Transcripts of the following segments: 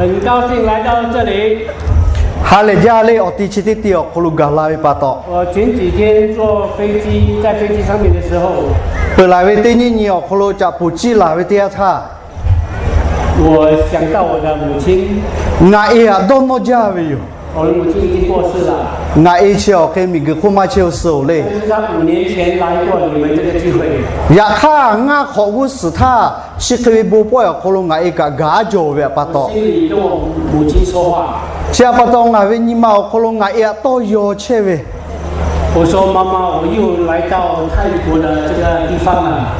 很高兴来到这里。 Ha lehˬ jaˇ le, awˬ ti chi teˇ ti awˬ hk'aw lo gaˬ la ve pa taw. 我前几天坐飞机，在飞机上面的时候， Peuˬ laˬ ve teˇ nyiˇ nyi awˬ hk'aw lo caꞈ poˬ ciˇ laˬ ve teˇ yanˇ htaˇ, 我想到我的母亲。 Ngaˬ e htaꞈ dawˇ nawˇ jaˇ ve yoˬ. 我的母亲已经过世了。 Ngaˬ e chi awˬ hk'e miˬguiˬ hk'oˆ maˇ chehˇ-oˬ suh-oˬ le. 但是她五年前来过你们这个聚会。 Yaꞈ hk'aˇ, ngaˇ hk'awꞈ g'uˇ suhˍ htaˇ chi hk'e ve bon pawehˇ awˬ hk'aw lo ngaˬ e kaꞈ gaˬ aˉ jaw ve pa taw. 我心里跟我母亲说话。 Chi htaꞈ pa taw, ngaˬ ve nyi ma awˬ hk'aw lo ngaˬ e htaꞈ tawˇ yaw chehˇ ve. 我说，妈妈，我又来到泰国的这个地方了。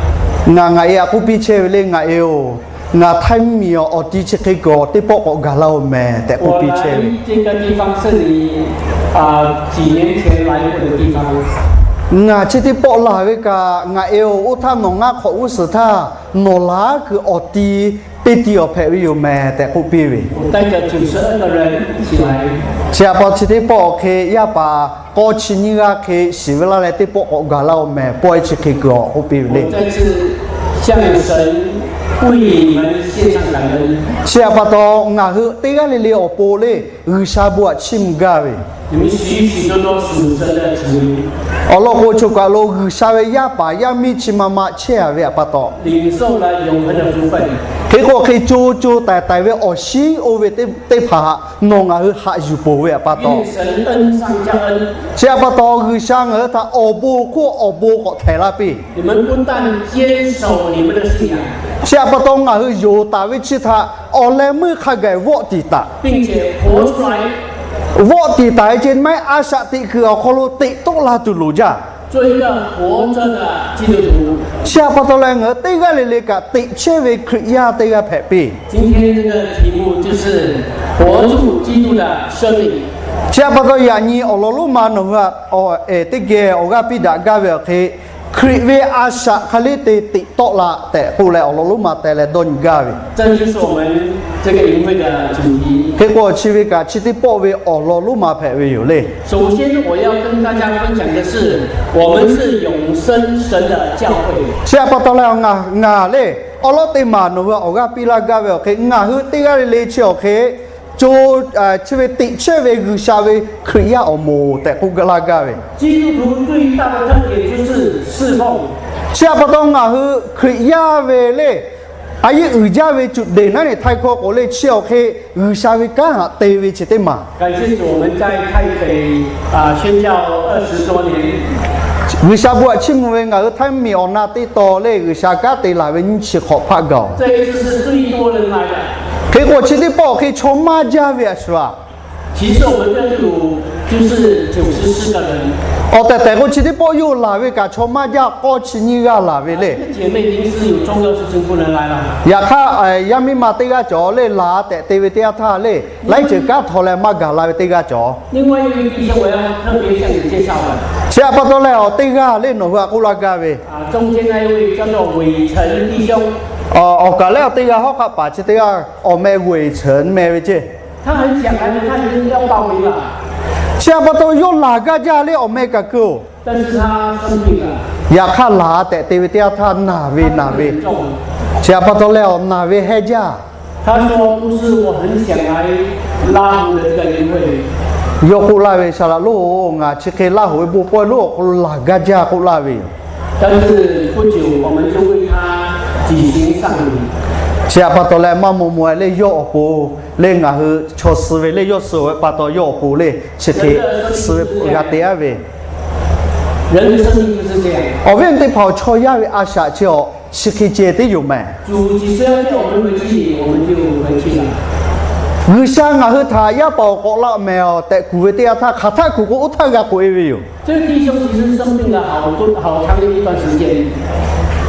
Ngaˬ, ngaˬ e htaꞈ k'oˆ piˇ chehˇ ve le, ngaˬ e-oˬ, ngaˬ Htaiˇ mvuhˇmiˬ awˬ ti chi hk'e kuiˬ awˬ teˇ pawˆ k'awꞈ gaˬ la-oˬ mehˍ tehꞈ k'oˆ piˇ chehˇ ve. 我来这个地方是你，啊，几年前来过的地方。 Ngaˬ chi teˇ pawˆ laˬ ve kaꞈ, ngaˬ e-oˬ, oˇ htaˇ nawˬ ngaˇ hk'awꞈ g'uˇ suhˍ htaˇ nawˬ laˬ kuiˬ awˬ ti teˇ ti awˬ hpehꞈ ve yoˬ mehˍ tehꞈ k'oˆ piˇ ve. 我带着九十二个人一起来。 Chi htaꞈ pa taw chi teˇ pawˆ awˬ hk'e yaˇ paˍ k'awˇ chi nyiˇ g'aˇ hk'e shiˍ ve laˇ leh teˇ pawˆ k'awꞈ gaˬ la-oˬ mehˍ, pawehˇ chi hk'e kuiˬ awˬ k'oˆ piˇ ve le. 我再次向神为你们献上感恩。 Chi htaꞈ pa taw ngaˬ hui teˇ g'aˇ le le awˬ pon le G'uiˬsha bon htaꞈ chiˇ mvuh gaˇ ve. 你们许许多多属神的子民， Awˬ lawn k'o, choˬ kaˬ lo G'uiˬsha ve yaˇ paˍ yaˇ miˇ chi ma ma chehˇ-a ve htaꞈ pa taw, 领受了永恒的福分。 Hk'e k'o hk'e co co taiˍ taiˍ ve awˬ shinˉ oˇ ve teˇ hpaˍ htaꞈ nawˬ ngaˬ hui haꞈ yuˬ peuˬ ve htaꞈ pa taw. 愿神恩上加恩。 Chi htaꞈ pa taw, G'uiˬsha ngaˬ hui htaꞈ awˬ bon hk'oˆ awˬ bon k'awꞈ htehˍ laˇ piˇ. 你们不但坚守你们的信仰， Chi htaꞈ pa taw, ngaˬ hui yonˍ taˍ ve chi htaꞈ awˬ leh meuˇ hk'a gaˬ vawˆ tiˍ taˍ. 并且活出来， Vawˆ tiˍ taˍ ve ceh maˇ heˆ, a shaꞈ teꞈ kuiˬ awˬ hk'aw lo teꞈ tawˆ la tuˬ loˍ jaˇ. 做一个活着的基督徒。 Chi htaꞈ pa taw leh, ngaˬ hui teˇ g'aˇ le le kaꞈ teꞈ chehˇ ve Hkriꞈ yaˇ teˇ g'aˇ hpehꞈ piˇ. 今天的题目就是活出基督的生命。 Chi htaꞈ pa taw, yaꞈ nyi awˬ lawn lonˉ ma nawˬ hui htaꞈ awˬ ehˍ teˇ geh awˬ g'aˇ piˇ daꞈ gaˇ ve awˬ hk'e, Hkriꞈ ve a shaꞈ hk'aˬ le te teꞈ tawˆ la tehꞈ k'oˆ leh, awˬ lawn lonˉ ma teh leh dawˇ nyi gaˇ ve. 这就是我们这个营会的主题。 Hk'e k'o, chi ve kaꞈ chi teˇ pawˆ ve awˬ lawn lonˉ ma hpehꞈ ve yoˬ le. 首先，我要跟大家分享的是，我们是永生神的教会。 Chi htaꞈ pa taw leh, ngaˬ, ngaˬ le, awˉ lawˉ teˇ maˬ nawˬ hui awˬ g'aˇ piˇ laˇ gaˇ ve awˬ hk'e, ngaˬ hui teˇ g'aˇ le le chi awˬ hk'e, co, chi ve teꞈ chehˇ ve G'uiˬsha ve Hkriꞈ yaˇ awˬ moˍ tehꞈ k'oˆ laˇ gaˇ ve. 基督徒最大的特点就是侍奉。 Chi htaꞈ pa taw, ngaˬ hui Hkriꞈ yaˇ ve le, a yeˇ uiˍ jaˇ ve cuˬ deˬ naˉ neˬ htaiˍ hkawˇ k'o le, chi awˬ hk'e G'uiˬsha ve kanˉ htaꞈ te ve chi teˇ maˬ. 感谢主，我们在台北，啊，宣教二十多年。 G'uiˬsha bon htaꞈ chiˇ mvuh ve ngaˬ hui Htaiˇ mvuhˇmiˬ awˬ na teˇ taw le G'uiˬsha kanˉ te laˬ ve nyiˇ chi hk'awꞈ hpaˆ gaˬ-oˬ. 这一次是最多人来的。 Hk'e k'o, chi teˇ pawˆ awˬ hk'e chaw maˇ jaˇ ve a shuˍ a. 其实我们这里有，就是九十四个人。 Awˬ tehˬ tehˬ k'o, chi teˇ pawˆ yawˇ laˬ ve kaꞈ chaw maˇ jaˇ, k'awˇ chi nyiˇ g'aˇ laˬ ve le. 姐妹临时有重要事情不能来了。 Yaꞈ hk'aˇ, yaˇ miˇ ma teˇ g'aˇ cawˬ le, laˬ tehꞈ te ve teˇ yanˇ htaˇ le, laiˉ ceuˬ kanˉ htaw leh maˇ gaˬ la ve teˇ g'aˇ cawˬ. 另外一位弟兄，我要特别向你介绍的。 Chi htaꞈ pa taw leh, awˬ teˇ g'aˇ le nawˬ hui htaꞈ k'oˆ laˇ gaˇ ve. 啊，中间那一位叫做伟成弟兄。 Awˬ kaˬ leh awˬ teˇ g'aˇ hawˉ hk'aˆ paˍ chi teˇ g'aˇ awˬ meh Weiˍ Cheuˍ meh ve ceˇ. 他很想来的，他已经要报名了。 Chi htaꞈ pa taw, yawˇ laˬ gaˇ jaˇ le awˬ meh kaꞈ keu-oˬ. 但是他生病了。 Yaꞈ hk'aˇ, laˬ tehꞈ te ve teˇ yanˇ htaˇ naˬ ve naˬ ve. 他生得很重。 Chi htaꞈ pa taw leh, awˬ naˬ ve hehnˇ jaˇ. 他说，牧师，我很想来拉胡的这个营会。 Yawˇ k'oˆ laˇ ve, Saˍ laꞈ lonˉ-oˬ, ngaˬ chi hk'e Laˇ hoꞈ ve bon pawehˇ lonˉ awˬ hk'aw lo laˬ gaˇ jaˇ k'oˆ laˇ ve yoˬ. 但是不久，我们就为他举行丧礼。 Chi htaꞈ pa taw leh, maˇ maw maw-e le, yawˇ awˬ pon le ngaˬ hui chaw suh ve le, yawˇ suh-oˬ ve pa taw yawˇ awˬ pon le chi hk'e suh ve g'a te-a ve. 人的生命就是这样。 Awˬ viˉ awˬ nyi teˇ hpaˍ-oˬ, chaw yaˇ ve a shaꞈ chi awˬ chi hk'e ceh tiˉ yoˬ mehˍ. 主几时要叫我们回去，我们就回去了。 G'uiˬsha ngaˬ hui htaꞈ yaˇ paˍ awˬ k'awꞈ la mehˍ-oˬ tehꞈ kuˬ ve teˇ yanˇ htaˇ, hk'aˬ htaˆ kuˬ k'o oˇ htaˇ g'a k'oꞈ-e ve yoˬ. 这个弟兄其实生病了好多，好长的一段时间。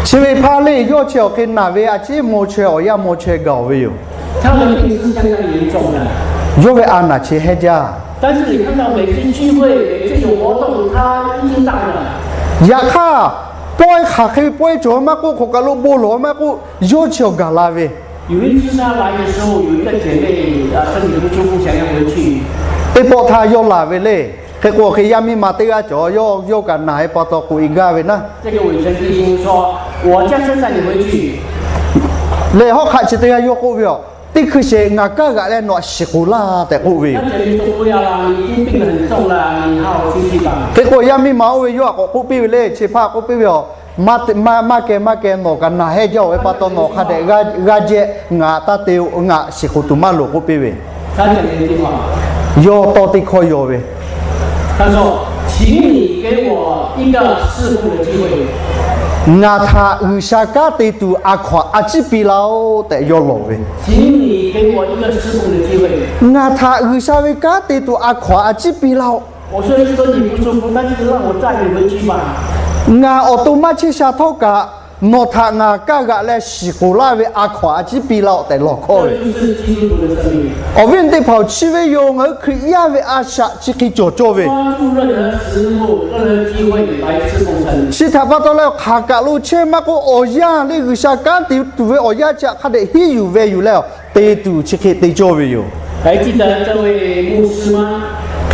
Chi ve hpaˇ le, yawˇ chi awˬ hk'e naˬ ve a ciˉ maw chaweh awˬ yanˇ maw chaweh gaˬ-oˬ ve yoˬ. 他的病是相当严重的。 Yawˇ ve a naˬ chi hehnˇ jaˇ. 但是你看到每次聚会，每次有活动，他一定到的。 Yaꞈ hk'aˇ, pawehˇ hk'aˬ hk'e pawehˇ cawˬ maˇ k'oˆ, hk'aˬ kaˬ lo bon lawˬ maˇ k'oˆ, yawˇ chi awˬ gaˬ la ve. 有一次他来的时候，有一个姐妹，啊，身体不舒服，想要回去。 Teˇ pawˆ htaˇ yawˇ laˬ ve le. Hk'e k'o, hk'e yaˇ miˇ ma teˇ g'aˇ cawˬ, yawˇ, yawˇ kaꞈ naˬ ve pa taw k'oꞈ-e gaˇ ve naˉ. 这个伟成弟兄说，我驾车载你回去。 Leh hawˉ hk'aˆ chi teˇ g'aˇ yawˇ k'oˆ ve, Awˬ, teˇ hkui sheˍ ngaˬ kaˇ g'aꞈ leh nawˬ shiˍ k'oˍ laˇ tehꞈ k'oˆ ve yoˬ. Hk'e k'o, yaˇ miˇ ma oˇ ve yawˇ htaꞈ k'awꞈ k'oˆ piˇ ve le, chi hpaˇ k'oˆ piˇ ve, Maˇ keh maˇ keh, nawˬ kaꞈ naˬ hehˉ jaˇ-oˬ ve pa taw, nawˬ hk'a dehꞈ g'aˇ jehˇ, ngaˬ taˇ te-o, ngaˬ shiˍ k'oˍ tuˬ maˇ loˍ k'oˆ piˇ ve. Yawˇ tawˇ teˇ hkawˇ yaw ve. Ngaˬ htaꞈ G'uiˬsha kanˉ te tuˬ a hkaw-anˬ a ciˉ piˇ laˇ-oˆ tehꞈ yawˇ lawˬ ve. Ngaˬ htaꞈ G'uiˬsha ve kanˉ te tuˬ a hkaw-anˬ a ciˉ piˇ laˇ-oˆ. Ngaˬ awˬ to maˇ chehˇ sha htawˇ kaꞈ, nawˬ htaꞈ ngaˬ kaˇ g'aꞈ leh shiˍ k'oˍ laˇ ve a hkaw-anˬ a ciˉ piˇ laˇ-oˆ tehꞈ lawˬ hkawˇ ve. Awˬ viˉ awˬ nyi teˇ hpaˍ-oˬ, chi ve yoˬ, ngaˬ hui Hkriꞈ yaˇ ve a shaꞈ chi hk'e cawˬ cawˇ ve. Chi htaꞈ pa taw leh hk'aˬ kaꞈ lo chehˇ maˇ k'oˆ, awˬ yanˇ leh G'uiˬsha kanˉ te tuˬ ve awˬ yanˇ chi htaꞈ hk'a dehꞈ hiˉ yuˬ ve yuˬ leh te tuˬ chi hk'e te cawˇ ve yoˬ. Hk'e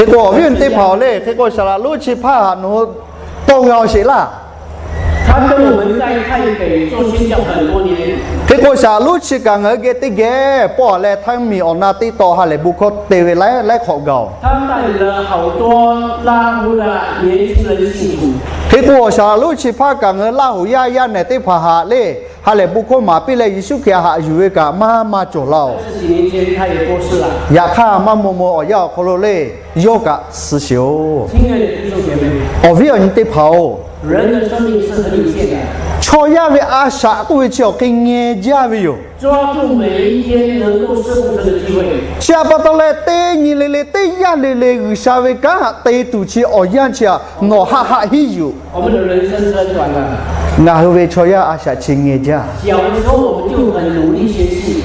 k'o, awˬ viˉ awˬ nyi teˇ hpaˍ-oˬ le, hk'e k'o, saˍ laꞈ lonˉ chi hpaˇ htaꞈ nawˬ hui tawˇ g'a-oˬ sheˍ laˇ. 他跟我们在台北做宣教很多年。 Hk'e k'o, saˍ laꞈ lonˉ chi kaꞈ ngaˬ hui geh teˇ geh pawˆ-a leh, Htaiˇ miˬ awˬ na teˇ taw ha lehˬ bon hkawˇ te ve laiˉ laiˉ hk'awꞈ gaˬ-oˬ. 他带了好多拉祜的年轻人信主。 Hk'e k'o, saˍ laꞈ lonˉ chi hpaˇ kaꞈ ngaˬ hui Laˇ hoˍ yaˇ yaˇ nehˬ teˇ hpaˍ htaꞈ le, ha lehˬ bon hkawˇ maˍ piˇ leh Yeˍsuˆ Hkriꞈ htaꞈ haꞈ yuˬ ve kaꞈ maˇ maˇ cawˬ laˇ-oˬ. Yaꞈ hk'aˇ, maˇ maw maw awˬ yanˇ awˬ hk'aw lo le, yawˇ kaꞈ suh sheˍ-oˬ. Awˬ viˉ awˬ nyi teˇ hpaˍ-oˬ, 人的生命是很有限的。 Chaw yaˇ ve a shaꞈ k'oˆ ve chi awˬ hk'e ngeh jaˇ ve yoˬ. 抓住每一天能够侍奉神的机会。 Chi htaꞈ pa taw leh, teˇ nyi le le, teˇ yanˇ le le G'uiˬsha ve kanˉ htaꞈ te tuˬ chi awˬ yanˇ chi htaꞈ nawˬ haˆ haˆ hiˉ yuˬ. 我们的人生是很短的。 Ngaˬ hui ve chaw yaˇ a shaꞈ chi ngeh jaˇ. 小的时候我们就很努力学习。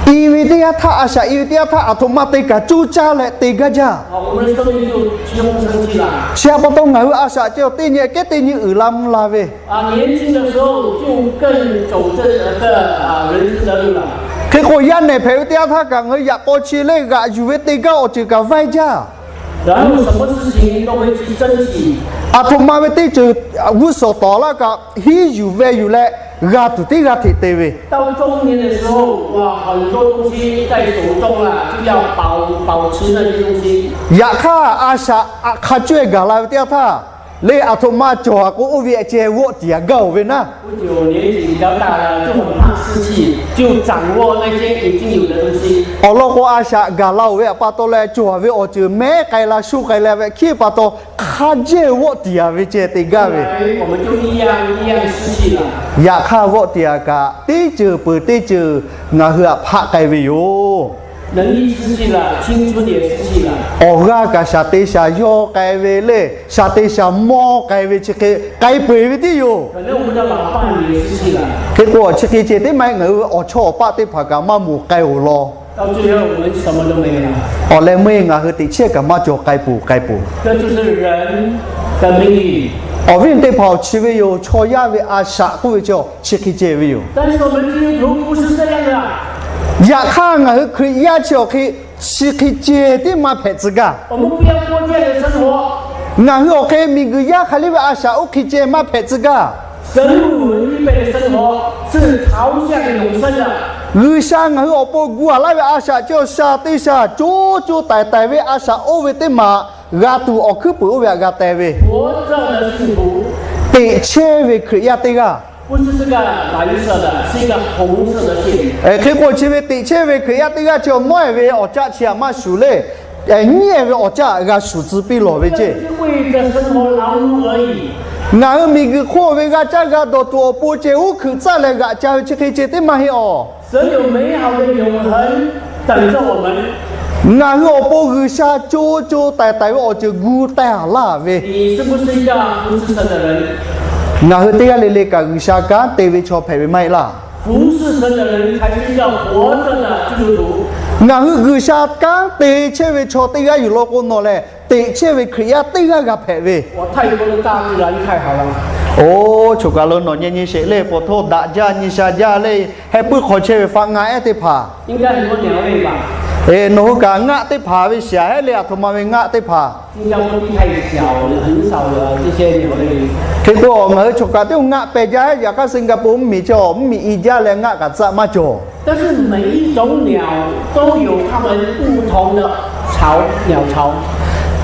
I ve teˇ yanˇ htaˇ, a shaꞈ i ve teˇ yanˇ htaˇ, aˬ htoꞈ ma te kaꞈ coˇ caˇ leh te gaˇ jaˇ. 我们的生命就兴旺上去了。 Chi htaꞈ pa taw ngaˬ hui a shaꞈ chi teˇ nyi kehˉ teˇ nyi uiˍ la mvuh la ve. 啊，年轻的时候就更走这个，啊，人生的路了。 Hk'e k'o, yaˇ nehˬ hpehꞈ ve teˇ yanˇ htaˇ kaꞈ ngaˬ hui yaꞈ k'aw chi leh g'aꞈ yuˬ ve te gaˇ awˬ ceuˬ kaꞈ vaiˇ jaˇ. 然后什么事情都会去争取。 Aˬ htoꞈ ma ve teˇ ceuˬ g'uˇ suhˍ tawˍ laˇ kaꞈ hiˉ yuˬ ve yuˬ leh g'a tuˬ tiˉ g'a hteꞈ te ve. 到中年的时候，哇，很多东西在手中了，就要保，保持那些东西。 Yaꞈ hk'aˇ, a shaꞈ hk'a cawehˇ gaˬ la ve teˇ yanˇ htaˇ, le aˬ htoꞈ ma cawˬ-a k'o, oˇ ve ceh vawˆ tiˍ-a gaˇ-oˬ ve naˉ. 不久年纪比较大了，就很怕失去，就掌握那些已经有的东西。 Awˬ lawn k'o, a shaꞈ gaˬ la-oˬ ve htaꞈ pa taw leh cawˬ-a ve awˬ ceuˬ mehˉ k'ai la sho k'ai la ve hkiˉ pa taw, hk'a jehˇ vawˆ tiˍ-a ve ceh te gaˇ ve. 我们就一样一样失去了。 Yaꞈ hk'aˇ, vawˆ tiˍ-a kaꞈ, teˇ ceuˬ peuˬ teˇ ceuˬ ngaˬ hui htaꞈ hpaˆ k'ai ve yoˬ. 能力失去了，青春也失去了。 Awˬ g'aˇ kaꞈ shaˍ te shaˍ yaw k'ai ve le, shaˍ te shaˍ mawˇ k'ai ve chi hk'e k'ai peu-eˬ ve tiˉ yoˬ. 可能我们的老伴也失去了。 Hk'e k'o, chi hk'e ceh teˇ maˇ heˆ, ngaˬ hui awˬ chawˇ awˬ paˆ teˇ hpaˍ kaꞈ maˇ moˍ k'ai-oˬ law. 到最后，我们什么都没有了。 Awˬ leh meuˇ ngaˬ hui teꞈ chehˇ kaꞈ maˇ cawˬ, k'ai poˬ k'ai poˬ. 这就是人的命运。 Awˬ viˉ teˇ hpaˍ-oˬ, chi ve yoˬ, chaw yaˇ ve a shaꞈ k'oˆ ve chi, chi hk'e ceh ve yoˬ. 但是我们基督徒不是这样的。 Yaꞈ hk'aˇ, ngaˬ hui Hkriꞈ yaˇ chi awˬ hk'e chi hk'e ceh tiˉ maˇ hpehꞈ tcuh gaˇ. 我们不要过这样的生活。 Ngaˬ hui awˬ hk'e miˬguiˬ yaˇ hk'aˬ liˇ ve a shaꞈ oˇ hk'e ceh maˇ hpehꞈ tcuh gaˇ. 神为我们预备的生活是朝向永生的。 G'uiˬsha ngaˬ hui awˬ pon gu-a laˇ ve a shaꞈ ceh, shaˍ te shaˍ co co taiˍ taiˍ ve a shaꞈ oˇ ve teˇ maˬ g'a tuˬ awˬ hkuiˉ puiˍ oˇ ve htaꞈ g'a teh ve. 活着的信徒。 Teꞈ chehˇ ve Hkriꞈ yaˇ teˇ g'aˇ. 不是这个蓝色的，是一个红色的线。 Hk'e k'o, chi ve teꞈ chehˇ ve Hkriꞈ yaˇ teˇ g'aˇ chi awˬ nawˉ-e ve awˬ caˆ chi htaꞈ maˇ shuˍ le, nyiˉ-e ve awˬ caˆ g'a shuˍ tcuh piˇ lawˬ ve ceˇ. 为着生活劳碌而已。 Ngaˬ hui miˬguiˬ hk'oˆ ve g'a caˇ g'a dawˬ tuˬ awˬ pon ceh uˉ hkuiꞈ tcuhˉ leh g'aꞈ ca ve chi hk'e ceh teˇ maˇ heˆ awˬ. 神有美好的永恒等着我们。 Ngaˬ hui awˬ pon G'uiˬsha co co taiˍ taiˍ ve awˬ ceuˬ gu teh-a laˇ ve. 你是不是一个服侍神的人？ Ngaˬ hui teˇ g'aˇ le le kaꞈ G'uiˬsha kanˉ te ve chaw hpehꞈ ve maˇ heˆ laˇ. 服侍神的人才是一个活着的基督徒。 Ngaˬ hui G'uiˬsha kanˉ te chehˇ ve chaw teˇ g'aˇ yuˬ law k'o, nawˬ lehˬ teꞈ chehˇ ve Hkriꞈ yaˇ teˇ g'aˇ g'a hpehꞈ ve. 我太多的大自然太好了。 Oˇ, choˬ kaˬ lo nawˬ nyi nyi sheˍ le, pawˬ htoˇ daꞈ jaˇ, nyi sha jaˇ le, heh puiˉ hk'aw chehˇ ve faˆ nga ehˉ teˇ hpaˍ. 应该很多鸟类吧？ Nawˬ hui kaꞈ ngaˆ teˇ hpaˍ ve shiˍ-a hehˉ le, aˬ htoꞈ ma ve ngaˆ teˇ hpaˍ. Hk'e k'o, ngaˬ hui choˬ kaꞈ teˇ ngaˆ peh jaˇ hehˉ, yaꞈ hk'aˇ Singapore mvuhˇmiˬ chi awˬ mvuhˇmiˬ i jaˇ leh ngaˆ kaꞈ tcuhˆ maˇ cawˬ.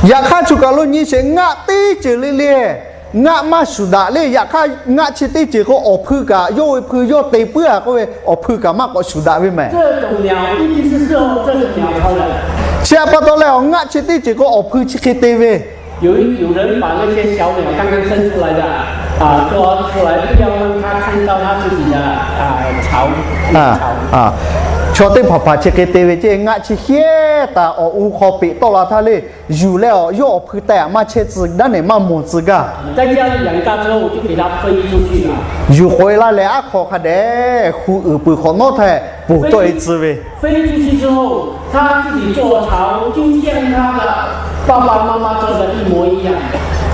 Yaꞈ hk'aˇ choˬ kaꞈ lo nyi sheˍ, ngaˆ teˇ ceuˬ le le ngaˆ maˇ shuˍ daꞈ le. Yaꞈ hk'aˇ ngaˆ chi teˇ ceuˬ k'o, awˬ hpui kaꞈ yawˇ ve hpui yawˇ te puiˉ-a k'oˆ ve, awˬ hpui kaꞈ maˇ k'awꞈ shuˍ daꞈ ve mehˍ. Chi htaꞈ pa taw leh, awˬ ngaˆ chi teˇ ceuˬ k'o, awˬ hpui chi hk'e te ve chaw teˇ hpaˍ hpaˍ chi hk'e te ve ceˇ, ngaˆ chi hiehˉ taˍ awˬ u hk'aw peꞈ tawˆ la htaˇ le, yuˬ leh awˬ yawˇ awˬ hpui teh-a maˇ chehˇ tcuh gaˇ nehˬ maˇ mawˬ tcuh gaˇ. Yuˬ k'oꞈ-e laˇ leh aˉ hk'aw hk'a dehꞈ hu uiˍ peuˬ hk'awꞈ nawˉ htaˇ ponˬ tawˆ-e tcuh ve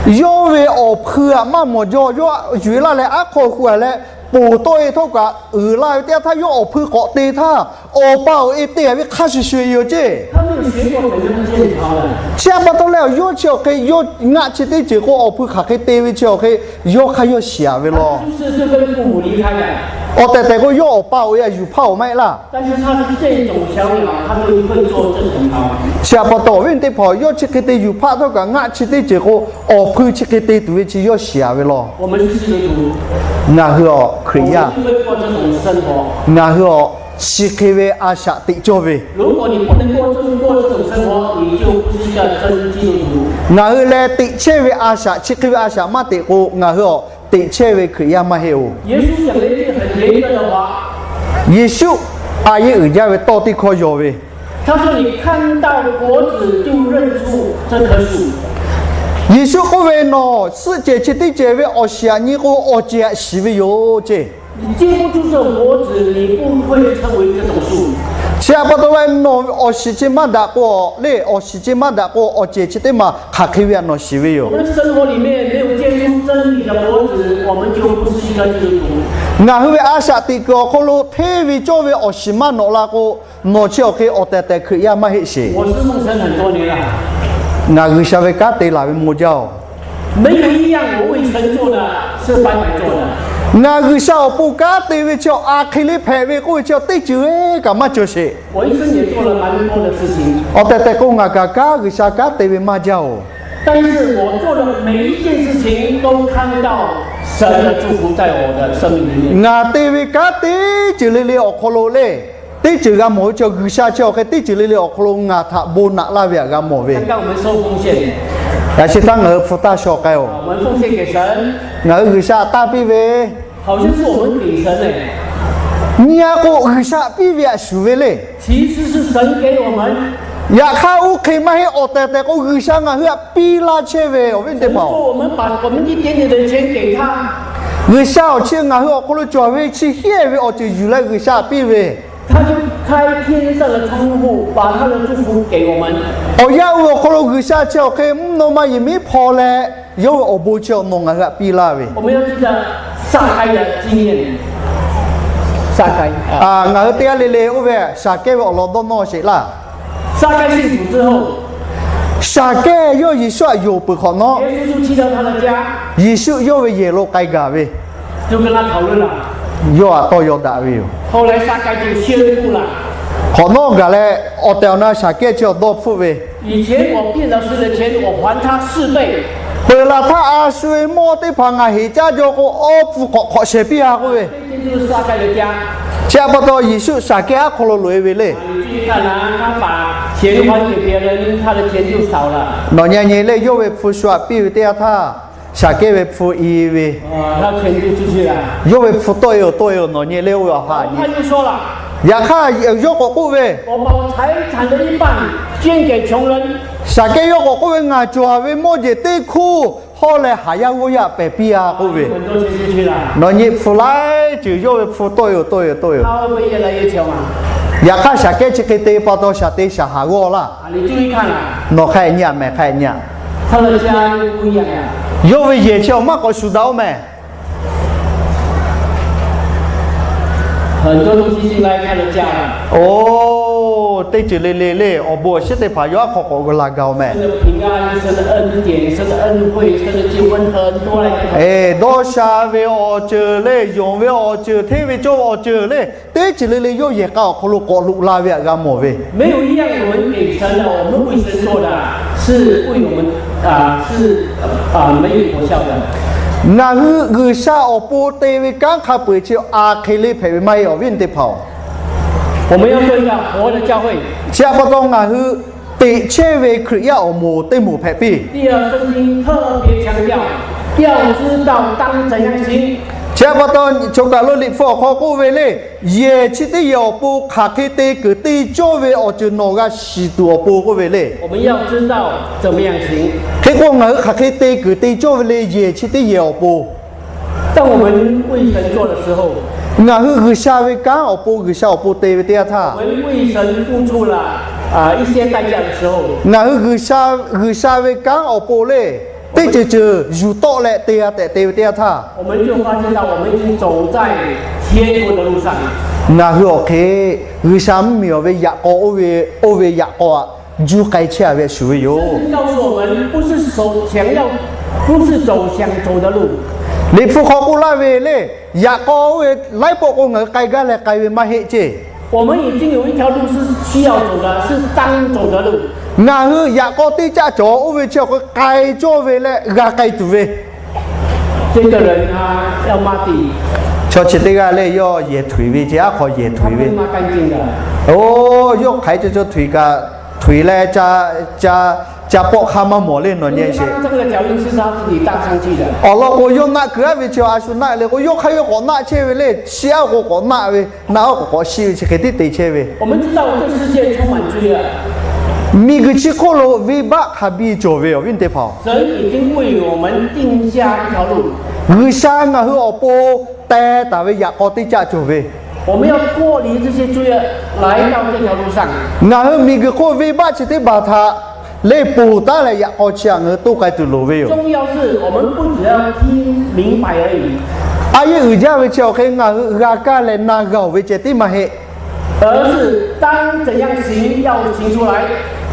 yawˇ ve awˬ hpui-a maˇ mawˬ jaw, yawˇ yuˬ-e laˇ leh aˉ hk'aw hu-a leh ponˬ tawˆ-e htawˇ kaꞈ uiˍ la ve teˇ yanˇ htaˇ yawˇ awˬ hpui k'awꞈ te htaˇ, awˬ pa awˬ e te-a ve hk'a shuˍ shuˍ yoˬ ceˇ. Chi htaꞈ pa taw leh, yawˇ chi awˬ hk'e yawˇ ngaˆ chi teˇ ceuˬ k'o, awˬ hpui hk'aˬ hk'e te ve chi awˬ hk'e yawˇ hk'aˇ yawˇ shiˍ-a ve law. Awˬ tehˬ tehˬ k'o, yawˇ awˬ pa awˬ e-a yuˬ hpaˇ-oˬ maˇ heˆ laˇ. Chi htaꞈ pa taw, awˬ viˉ teˇ hpaˍ, yawˇ chi hk'e te yuˬ hpaˇ htawˇ kaꞈ ngaˆ chi teˇ ceuˬ k'o, awˬ hpui chi hk'e te tuˬ ve chi yawˇ shiˍ-a ve law. Ngaˬ hui awˬ Hkriꞈ yaˇ, ngaˬ hui awˬ chi hk'e ve a shaꞈ teꞈ cawˇ ve, ngaˬ hui leh teꞈ chehˇ ve a shaꞈ chi hk'e ve a shaꞈ maˇ teꞈ k'o, ngaˬ hui awˬ teꞈ chehˇ ve Hkriꞈ yaˇ maˇ heˆ-oˬ. Yeˍsuˆ a yehˉ uiˍ jaˇ ve tawˇ teˇ hkawˇ yaw ve, Yeˍsuˆ k'oˆ ve, Nawˬ suhˆ cehˬ chi teˇ cehˬ ve awˬ shiˍ htaꞈ nyi k'o, awˬ cehˬ htaꞈ shiˍ ve yoˬ ceˇ. Chi htaꞈ pa taw leh, nawˬ awˬ shiˍ chi maˇ daꞈ k'o, le awˬ shiˍ chi maˇ daꞈ k'o, awˬ cehˬ chi teˇ maˬ hk'aˬ hk'e ve htaꞈ nawˬ shiˍ ve yoˬ. Ngaˬ hui ve a shaꞈ teꞈ kuiˬ awˬ hk'aw lo hteˇ ve cawˇ ve awˬ shiˍ maˇ nawꞈ la k'o, nawˬ chi awˬ hk'e awˬ tehˬ tehˬ Hkriꞈ yaˇ maˇ heˆ sheˍ. Ngaˬ G'uiˬsha ve kanˉ te laˬ ve maw jaˇ-oˬ. Ngaˬ G'uiˬsha awˬ pon kanˉ te ve chi a hk'e le hpehꞈ ve k'oˆ ve chi teˇ ceuˬ kaꞈ maˇ cawˬ sheˍ. Awˬ tehˬ tehˬ k'o, ngaˬ kaꞈ kanˉ G'uiˬsha kanˉ te ve maˇ jaˇ-oˬ. Ngaˬ te ve kanˉ teˇ ceuˬ le le awˬ hk'aw lo le, teˇ ceuˬ g'a mawˬ ve chi G'uiˬsha chi awˬ hk'e teˇ ceuˬ le le awˬ hk'aw lo ngaˬ htaꞈ bon naꞈ laˇ ve htaꞈ g'a mawˬ ve. Yaꞈ chi htaˇ ngaˬ hui hpu taˇ shaw k'ai-oˬ. Ngaˬ hui G'uiˬsha htaꞈ tanˇ piˇ ve, nyi-a k'o, G'uiˬsha htaꞈ piˇ ve htaꞈ shuˍ ve le. Yaꞈ hk'aˇ, oˇ hk'e maˇ heˆ. Awˬ tehˬ tehˬ k'o, G'uiˬsha ngaˬ hui htaꞈ piˇ laˇ chehˇ ve, awˬ viˉ teˇ hpaˍ-oˬ, G'uiˬsha awˬ chi ngaˬ hui awˬ hk'aw lo cawˬ ve chi hiˉ ve awˬ ceuˬ yuˬ leh G'uiˬsha htaꞈ piˇ ve, awˬ yanˇ oˇ ve awˬ hk'aw lo G'uiˬsha chi awˬ hk'e mvuhˇ naw ma yehˬ miˉ hpaw leh, yawˇ ve awˬ bon chi awˬ nawˬ ngaˬ hui htaꞈ piˇ laˇ ve. Ngaˬ hui teˇ g'aˇ le le oˇ ve Saˍkehˇ ve awˬ lawn dawˇ nawˇ sheˍ laˇ. Saˍkehˇ yawˇ Yeˍsuˆ htaꞈ yonˍ peuˬ hk'awꞈ nawˉ, Yeˍsuˆ yawˇ ve yehˬ lo k'ai gaˬ ve, yawˇ htaꞈ tawˇ yaw daꞈ ve yoˬ. Hk'awꞈ nawˉ gaˬ leh, awˬ tehˬ awˬ na Saˍkehˇ chi awˬ dawˇ hpfuhˆ ve, peuˬ laˬ htaˇ a shu ve mawˇ teˇ hpaˍ ngaˬ heˍ caˇ jaw k'o, awˉ pfuhˇ hk'awꞈ hk'awꞈ shehˍ piˇ-a k'oˆ ve, chi htaꞈ pa taw Yeˍsuˆ Saˍkehˇ aˉ hk'aw lo loꞈ-e ve le. Nawˬ nyi nyi le, yawˇ ve hpu shu htaꞈ piˇ ve teˇ yanˇ htaˇ, Saˍkehˇ ve hpu i ve, yawˇ ve hpu tawˆ-e-oˬ, tawˆ-e-oˬ, nawˬ nyi le oˇ ve awˬ ha nyi. Yaꞈ hk'aˇ, yawˇ k'awꞈ k'oˆ ve, Saˍkehˇ yawˇ k'awꞈ k'oˆ ve, Ngaˬ cawˬ ve mawˇ jeˬ teˇ hkuˇ hawˇ leh haˍ yaˇ g'awˇ yaˇ pehˬ piˇ-a k'oˆ ve, nawˬ nyi hpu laiˉ ceuˬ yawˇ ve hpu tawˆ-e-oˬ, tawˆ-e-oˬ, tawˆ-e-oˬ. Yaꞈ hk'aˇ, Saˍkehˇ chi hk'e te pa taw, shaˍ te shaˍ haˍ g'awˇ laˇ. Nawˬ hk'a-e nyi-a mehˍ, hk'a-e nyi-a. Yawˇ ve yehˬ chi awˬ maˇ k'awꞈ shuˍ daꞈ-oˬ mehˍ. Oˬ, teˇ ceuˬ le le le awˬ bon awˬ shiˉ teˇ hpaˍ yawˇ aˉ hk'aw k'awꞈ g'a la gaˬ-oˬ meh. 神的平安，神的恩典，神的智慧很多来。 Dawˇ sha ve awˬ ceuˬ le, yonˍ ve awˬ ceuˬ, hteˇ ve cawˇ ve awˬ ceuˬ le, teˇ ceuˬ le le yawˇ yehˬ k'a awˬ hk'aw lo k'awꞈ loꞈ la ve htaꞈ g'a mawˬ ve. 没有一样我们给神的，我们为神做的，是为我们，啊，是，啊，没有果效的。 Ngaˬ hui G'uiˬsha awˬ pon te ve kanˉ hk'a peu-eˬ chi a hk'e le hpehꞈ ve maˇ heˆ, awˬ viˉ teˇ hpaˍ-oˬ. 我们要做一个活的教会。 Chi htaꞈ pa taw ngaˬ hui teꞈ chehˇ ve Hkriꞈ yaˇ awˬ moˍ teˇ moˍ hpehꞈ piˇ. 第二，圣经特别强调，要知道当怎样行。 Chi htaꞈ pa taw choˬ kaˬ lo Liꞈ hpu awˬ hk'aw k'oˆ ve le, yehˬ chi teˇ yehˬ awˬ pon hk'aˬ hk'e te kuiˬ te cawˇ ve awˬ ceuˬ nawˬ g'a shiˍ tuˬ awˬ pon k'oˆ ve le. 我们要知道怎么样行。 Hk'e k'o ngaˬ hui hk'aˬ hk'e te kuiˬ te cawˇ ve le, yehˬ chi teˇ yehˬ awˬ pon. 当我们为神做的时候， Ngaˬ hui G'uiˬsha ve kanˉ awˬ pon, G'uiˬsha awˬ pon te ve teˇ yanˇ htaˇ, 我们为神付出了，啊，一些代价的时候， ngaˬ hui G'uiˬsha, G'uiˬsha ve kanˉ awˬ pon le, teˇ ceuˬ ceuˬ yuˬ tawˆ leh te g'a tehꞈ te ve teˇ yanˇ htaˇ, 我们就发现到我们已经走在天国的路上。 Ngaˬ hui awˬ hk'e G'uiˬsha mvuhˇmiˬ awˬ ve yaꞈ k'aw, oˇ ve, oˇ ve yaꞈ k'aw htaꞈ juˇ k'ai chehˇ ve shuˍ ve yoˬ. 圣经告诉我们，不是走想要，不是走想走的路。 Liꞈ hpu hk'aw k'oˆ laˇ ve le, yaꞈ k'aw oˇ ve laiˉ pawˆ k'o ngaˬ hui k'ai gaˇ leh k'ai ve maˇ heˆ ceˇ. 我们已经有一条路是需要走的，是当走的路。 Ngaˬ hui yaꞈ k'aw teˇ caˆ cawˬ oˇ ve chi awˬ hk'e k'ai cawˇ ve leh g'a k'ai tuˬ ve. 这个人他要抹地。 Chaw chi teˇ g'aˇ le yawˇ yehˬ htoꞈ-eˬ ve ceˇ, aˉ hk'aw yehˬ htoꞈ-eˬ ve. 他不会抹干净的。 Oˇ, yawˇ hk'aˬ hk'e cawˇ cawˇ htoꞈ-eˬ kaꞈ, htoꞈ-eˬ leh ca, ca, ca pawˆ hk'aˇ maˇ mawˬ le nawˬ nyi sheˍ. 当这个脚印是他自己搭上去的。 Awˬ lawn k'o yawˇ naˆ kuiˬ aˉ ve chi a shu naˆ le k'o, yawˇ hk'aˇ yawˇ k'awꞈ naˆ chehˇ ve le, shi aˉ k'o k'awꞈ naˆ ve, naˆ aˉ k'o k'awꞈ shiˆ ve chi hk'e tiˉ te chehˇ ve. 我们知道这世界充满罪恶。 Miˬguiˬ chi hk'oˆ lo venˇbaˆ hk'a biˇ cawˬ ve, awˬ viˉ teˇ hpaˍ-oˬ. 神已经为我们定下一条路。 G'uiˬsha ngaˬ hui awˬ pon teh taˍ ve yaꞈ k'aw teˇ caˆ cawˬ ve. 我们要脱离这些罪恶，来到这条路上。 Ngaˬ hui miˬguiˬ hk'oˆ venˇbaˆ chi teˇ hpaˍ htaꞈ leh ponˬ taˉ leh yaꞈ k'aw chi htaꞈ ngaˬ hui toˇ k'ai tuˬ loˍ ve yoˬ. 重要是我们不只要听明白而已， A yehˉ uiˍ jaˇ ve chi awˬ hk'e ngaˬ hui g'a kaˇ leh na g'a-oˬ ve ceh tiˉ maˇ heˆ. 而是当怎样行，要行出来。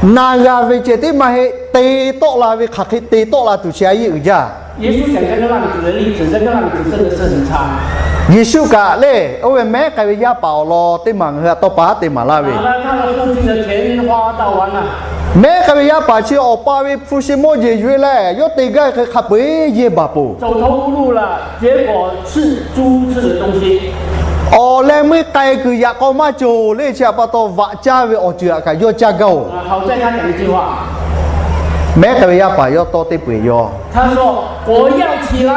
Na g'a ve ceh tiˉ maˇ heˆ, te tawˆ la ve hk'aˬ hk'e te tawˆ la tuˬ chi a yehˉ uiˍ jaˇ. 耶稣讲这个浪子的例子，这个浪子真的是很差。 Yeˍsuˆ kaꞈ le, oˇ ve mehˉ k'ai ve yaˇ paˍ awˬ lawn teˇ maˬ ngaˬ hui htaꞈ tawˇ pa haˉ te maˍ laˇ ve. 拿了他的父亲的钱花到完了。 Mehˉ k'ai ve yaˇ paˍ chi awˬ pa ve hpu shi mawˇ jeˬ yuˬ-e leh yawˇ te gaˇ ve hk'e hk'a peu-eˬ yehˇ baˬ peuˬ. 走投无路了，结果吃猪吃的东西。 Awˬ leh meuˇ k'ai kuiˬ yaꞈ k'aw maˇ cawˬ le, chi htaꞈ pa taw vaꞈ caˇ ve awˬ ceuˬ htaꞈ kaꞈ yawˇ caˇ gaˇ-oˬ. 好，在他讲一句话。 Mehˉ k'ai ve yaˇ paˍ yawˇ tawˇ teˇ peu-eˬ yaw. 他说，我要起来。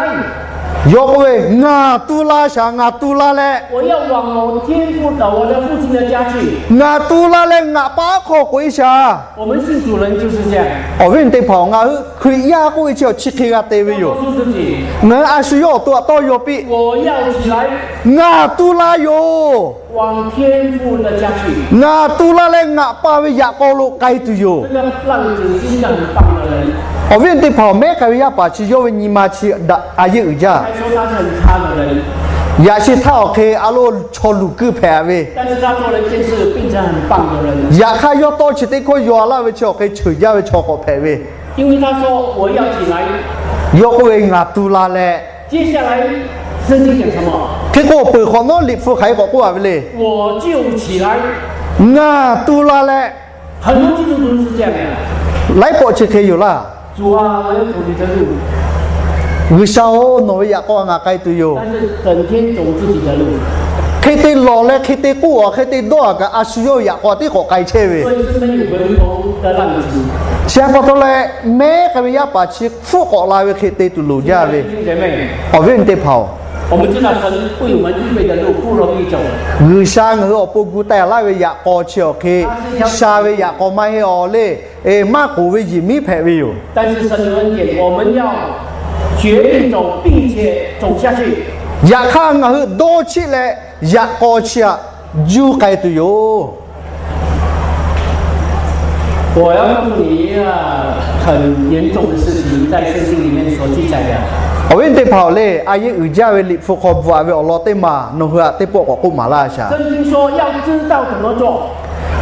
Yawˇ k'oˆ ve, Ngaˬ tu la shaˍ, ngaˬ tu la leh. 我要往我天父的，我的父亲的家去。 Ngaˬ tu la leh ngaˬ pa aˉ hk'aw k'oꞈ-e shaˍ. 我们信主人就是这样。 Awˬ viˉ teˇ hpaˍ-oˬ, ngaˬ hui Hkriꞈ yaˇ k'oˆ ve chi awˬ chi hk'e g'a te ve yoˬ. 告诉自己， Ngaˬ hui a shu yawˇ awˬ to htaꞈ tawˇ yaw piˇ. 我要起来。 Ngaˬ tu la yoˬ. 往天父的家去。 Ngaˬ tu la leh ngaˬ pa ve yaꞈ k'aw lo k'ai tuˬ yoˬ. 这个浪子是一个很棒的人。 Awˬ viˉ teˇ hpaˍ-oˬ, mehˉ k'ai ve yaˇ paˍ chi yawˇ ve nyi ma chi daꞈ a yehˉ uiˍ jaˇ. 还说他是很差的人。 Yaꞈ sheh htaˇ awˬ hk'e a lo chaw luˬ kuiˇ hpehꞈ ve. 但是他做了一件事，变成很棒的人。 Yaꞈ hk'aˇ yawˇ tawˇ chi teˇ hkawˇ yaw laˇ ve chi awˬ hk'e cheuˬ jaˇ ve chaw k'awꞈ hpehꞈ ve. 因为他说我要起来。 Yawˇ k'oˆ ve, Ngaˬ tu la leh. 接下来圣经讲什么？ Hk'e k'o peuˬ hk'awꞈ nawˉ Liꞈ hpu hk'aˬ hk'e k'awꞈ k'oˆ a ve le. 我就起来。 Ngaˬ tu la leh. 很多基督徒是这样的。 Laiˉ pawˆ chi hk'e yoˬ laˇ. 主啊，我要走你的路。 G'uiˬsha-oˬ, nawˬ ve yaꞈ k'aw ngaˬ k'ai tuˬ yoˬ. 但是整天走自己的路。 Hk'e te lawˬ leh hk'e te k'oˆ a, hk'e te dawˇ a kaꞈ a shu yawˇ yaꞈ k'aw tiˉ k'awꞈ k'ai chehˇ ve. 所以是没有回头的浪子。 Chi htaꞈ pa taw leh, mehˉ k'ai ve yaˇ paˍ chi hpfuhˆ k'awꞈ la ve hk'e te tuˬ loˍ jaˇ ve. 弟兄姐妹， Awˬ viˉ teˇ hpaˍ-oˬ, 我们知道神为我们预备的路不容易走。 G'uiˬsha ngaˬ hui awˬ pon gu teh laˇ ve yaꞈ k'aw chi awˬ hk'e sha ve yaꞈ k'aw maˇ heˆ-oˬ le. Maˇ k'oˍ ve yehˬ miˉ hpehꞈ ve yoˬ. 但是神的恩典，我们要决定走，并且走下去。 Yaꞈ hk'aˇ ngaˬ hui dawˇ chiˆ leh yaꞈ k'aw chi htaꞈ juˇ k'ai tuˬ yoˬ. 我要告诉你一个很严重的事情，在圣经里面所记载的。 Awˬ viˉ teˇ hpaˍ-oˬ le, a yehˉ uiˍ jaˇ ve Liꞈ hpu hk'aw bvuhꞈ ve awˬ lawn teˇ maˬ nawˬ hui htaꞈ teˇ pawˆ k'awꞈ k'oˆ maˍ laˇ shaˍ. 圣经说要知道怎么做。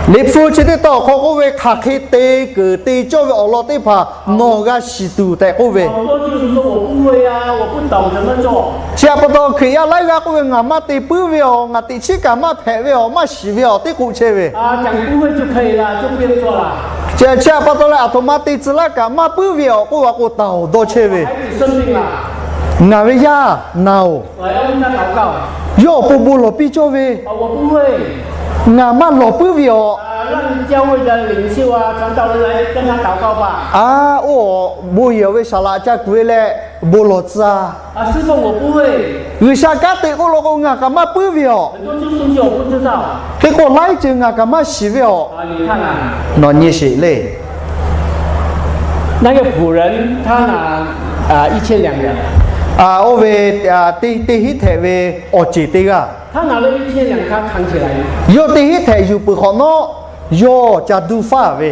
Liꞈ hpu chi teˇ tawn awˬ hk'aw k'oˆ ve, hk'aˬ hk'e te keunˍ te cawˇ ve awˬ lawn teˇ hpaˍ nawˬ g'a shiˍ tuˬ tehꞈ k'oˆ ve. Chi htaꞈ pa taw Hkriꞈ yaˇ laiˉ g'aˇ k'oˆ ve, ngaˬ maˇ te puiˉ ve awˬ, ngaˬ teꞈ chiˉ kaꞈ maˇ hpehꞈ ve awˬ, maˇ shiˍ ve awˬ, teˇ k'oˆ chehˇ ve. Chi htaꞈ pa taw leh aˬ htoꞈ ma te tcuh laˇ kaꞈ maˇ puiˉ ve awˬ k'oˆ ve k'o, taˍ awˬ dawˇ chehˇ ve. Ngaˬ ve yaˇ naˬ-oˬ, yawˇ awˬ pon bon lawˬ piˇ cawˇ ve. Ngaˬ maˇ lawˬ puiˉ ve awˬ, a, oˇ awˬ bon yehˬ ve saˍ laꞈ ca kuˬ ve leh bon lawˬ tcuh-a. G'uiˬsha kanˉ te k'oˆ law k'o, ngaˬ kaꞈ maˇ puiˉ ve awˬ. Hk'e k'o laiˉ ceuˬ ngaˬ kaꞈ maˇ shiˍ ve awˬ, nawˬ nyi sheˍ le. Oˇ ve teˇ hinˉ htehꞈ ve awˬ ceˬ teˇ g'aˇ, yawˇ teˇ hinˉ htehꞈ yuˬ peuˬ hk'awꞈ nawˉ, yawˇ ca duˇ faˉ ve.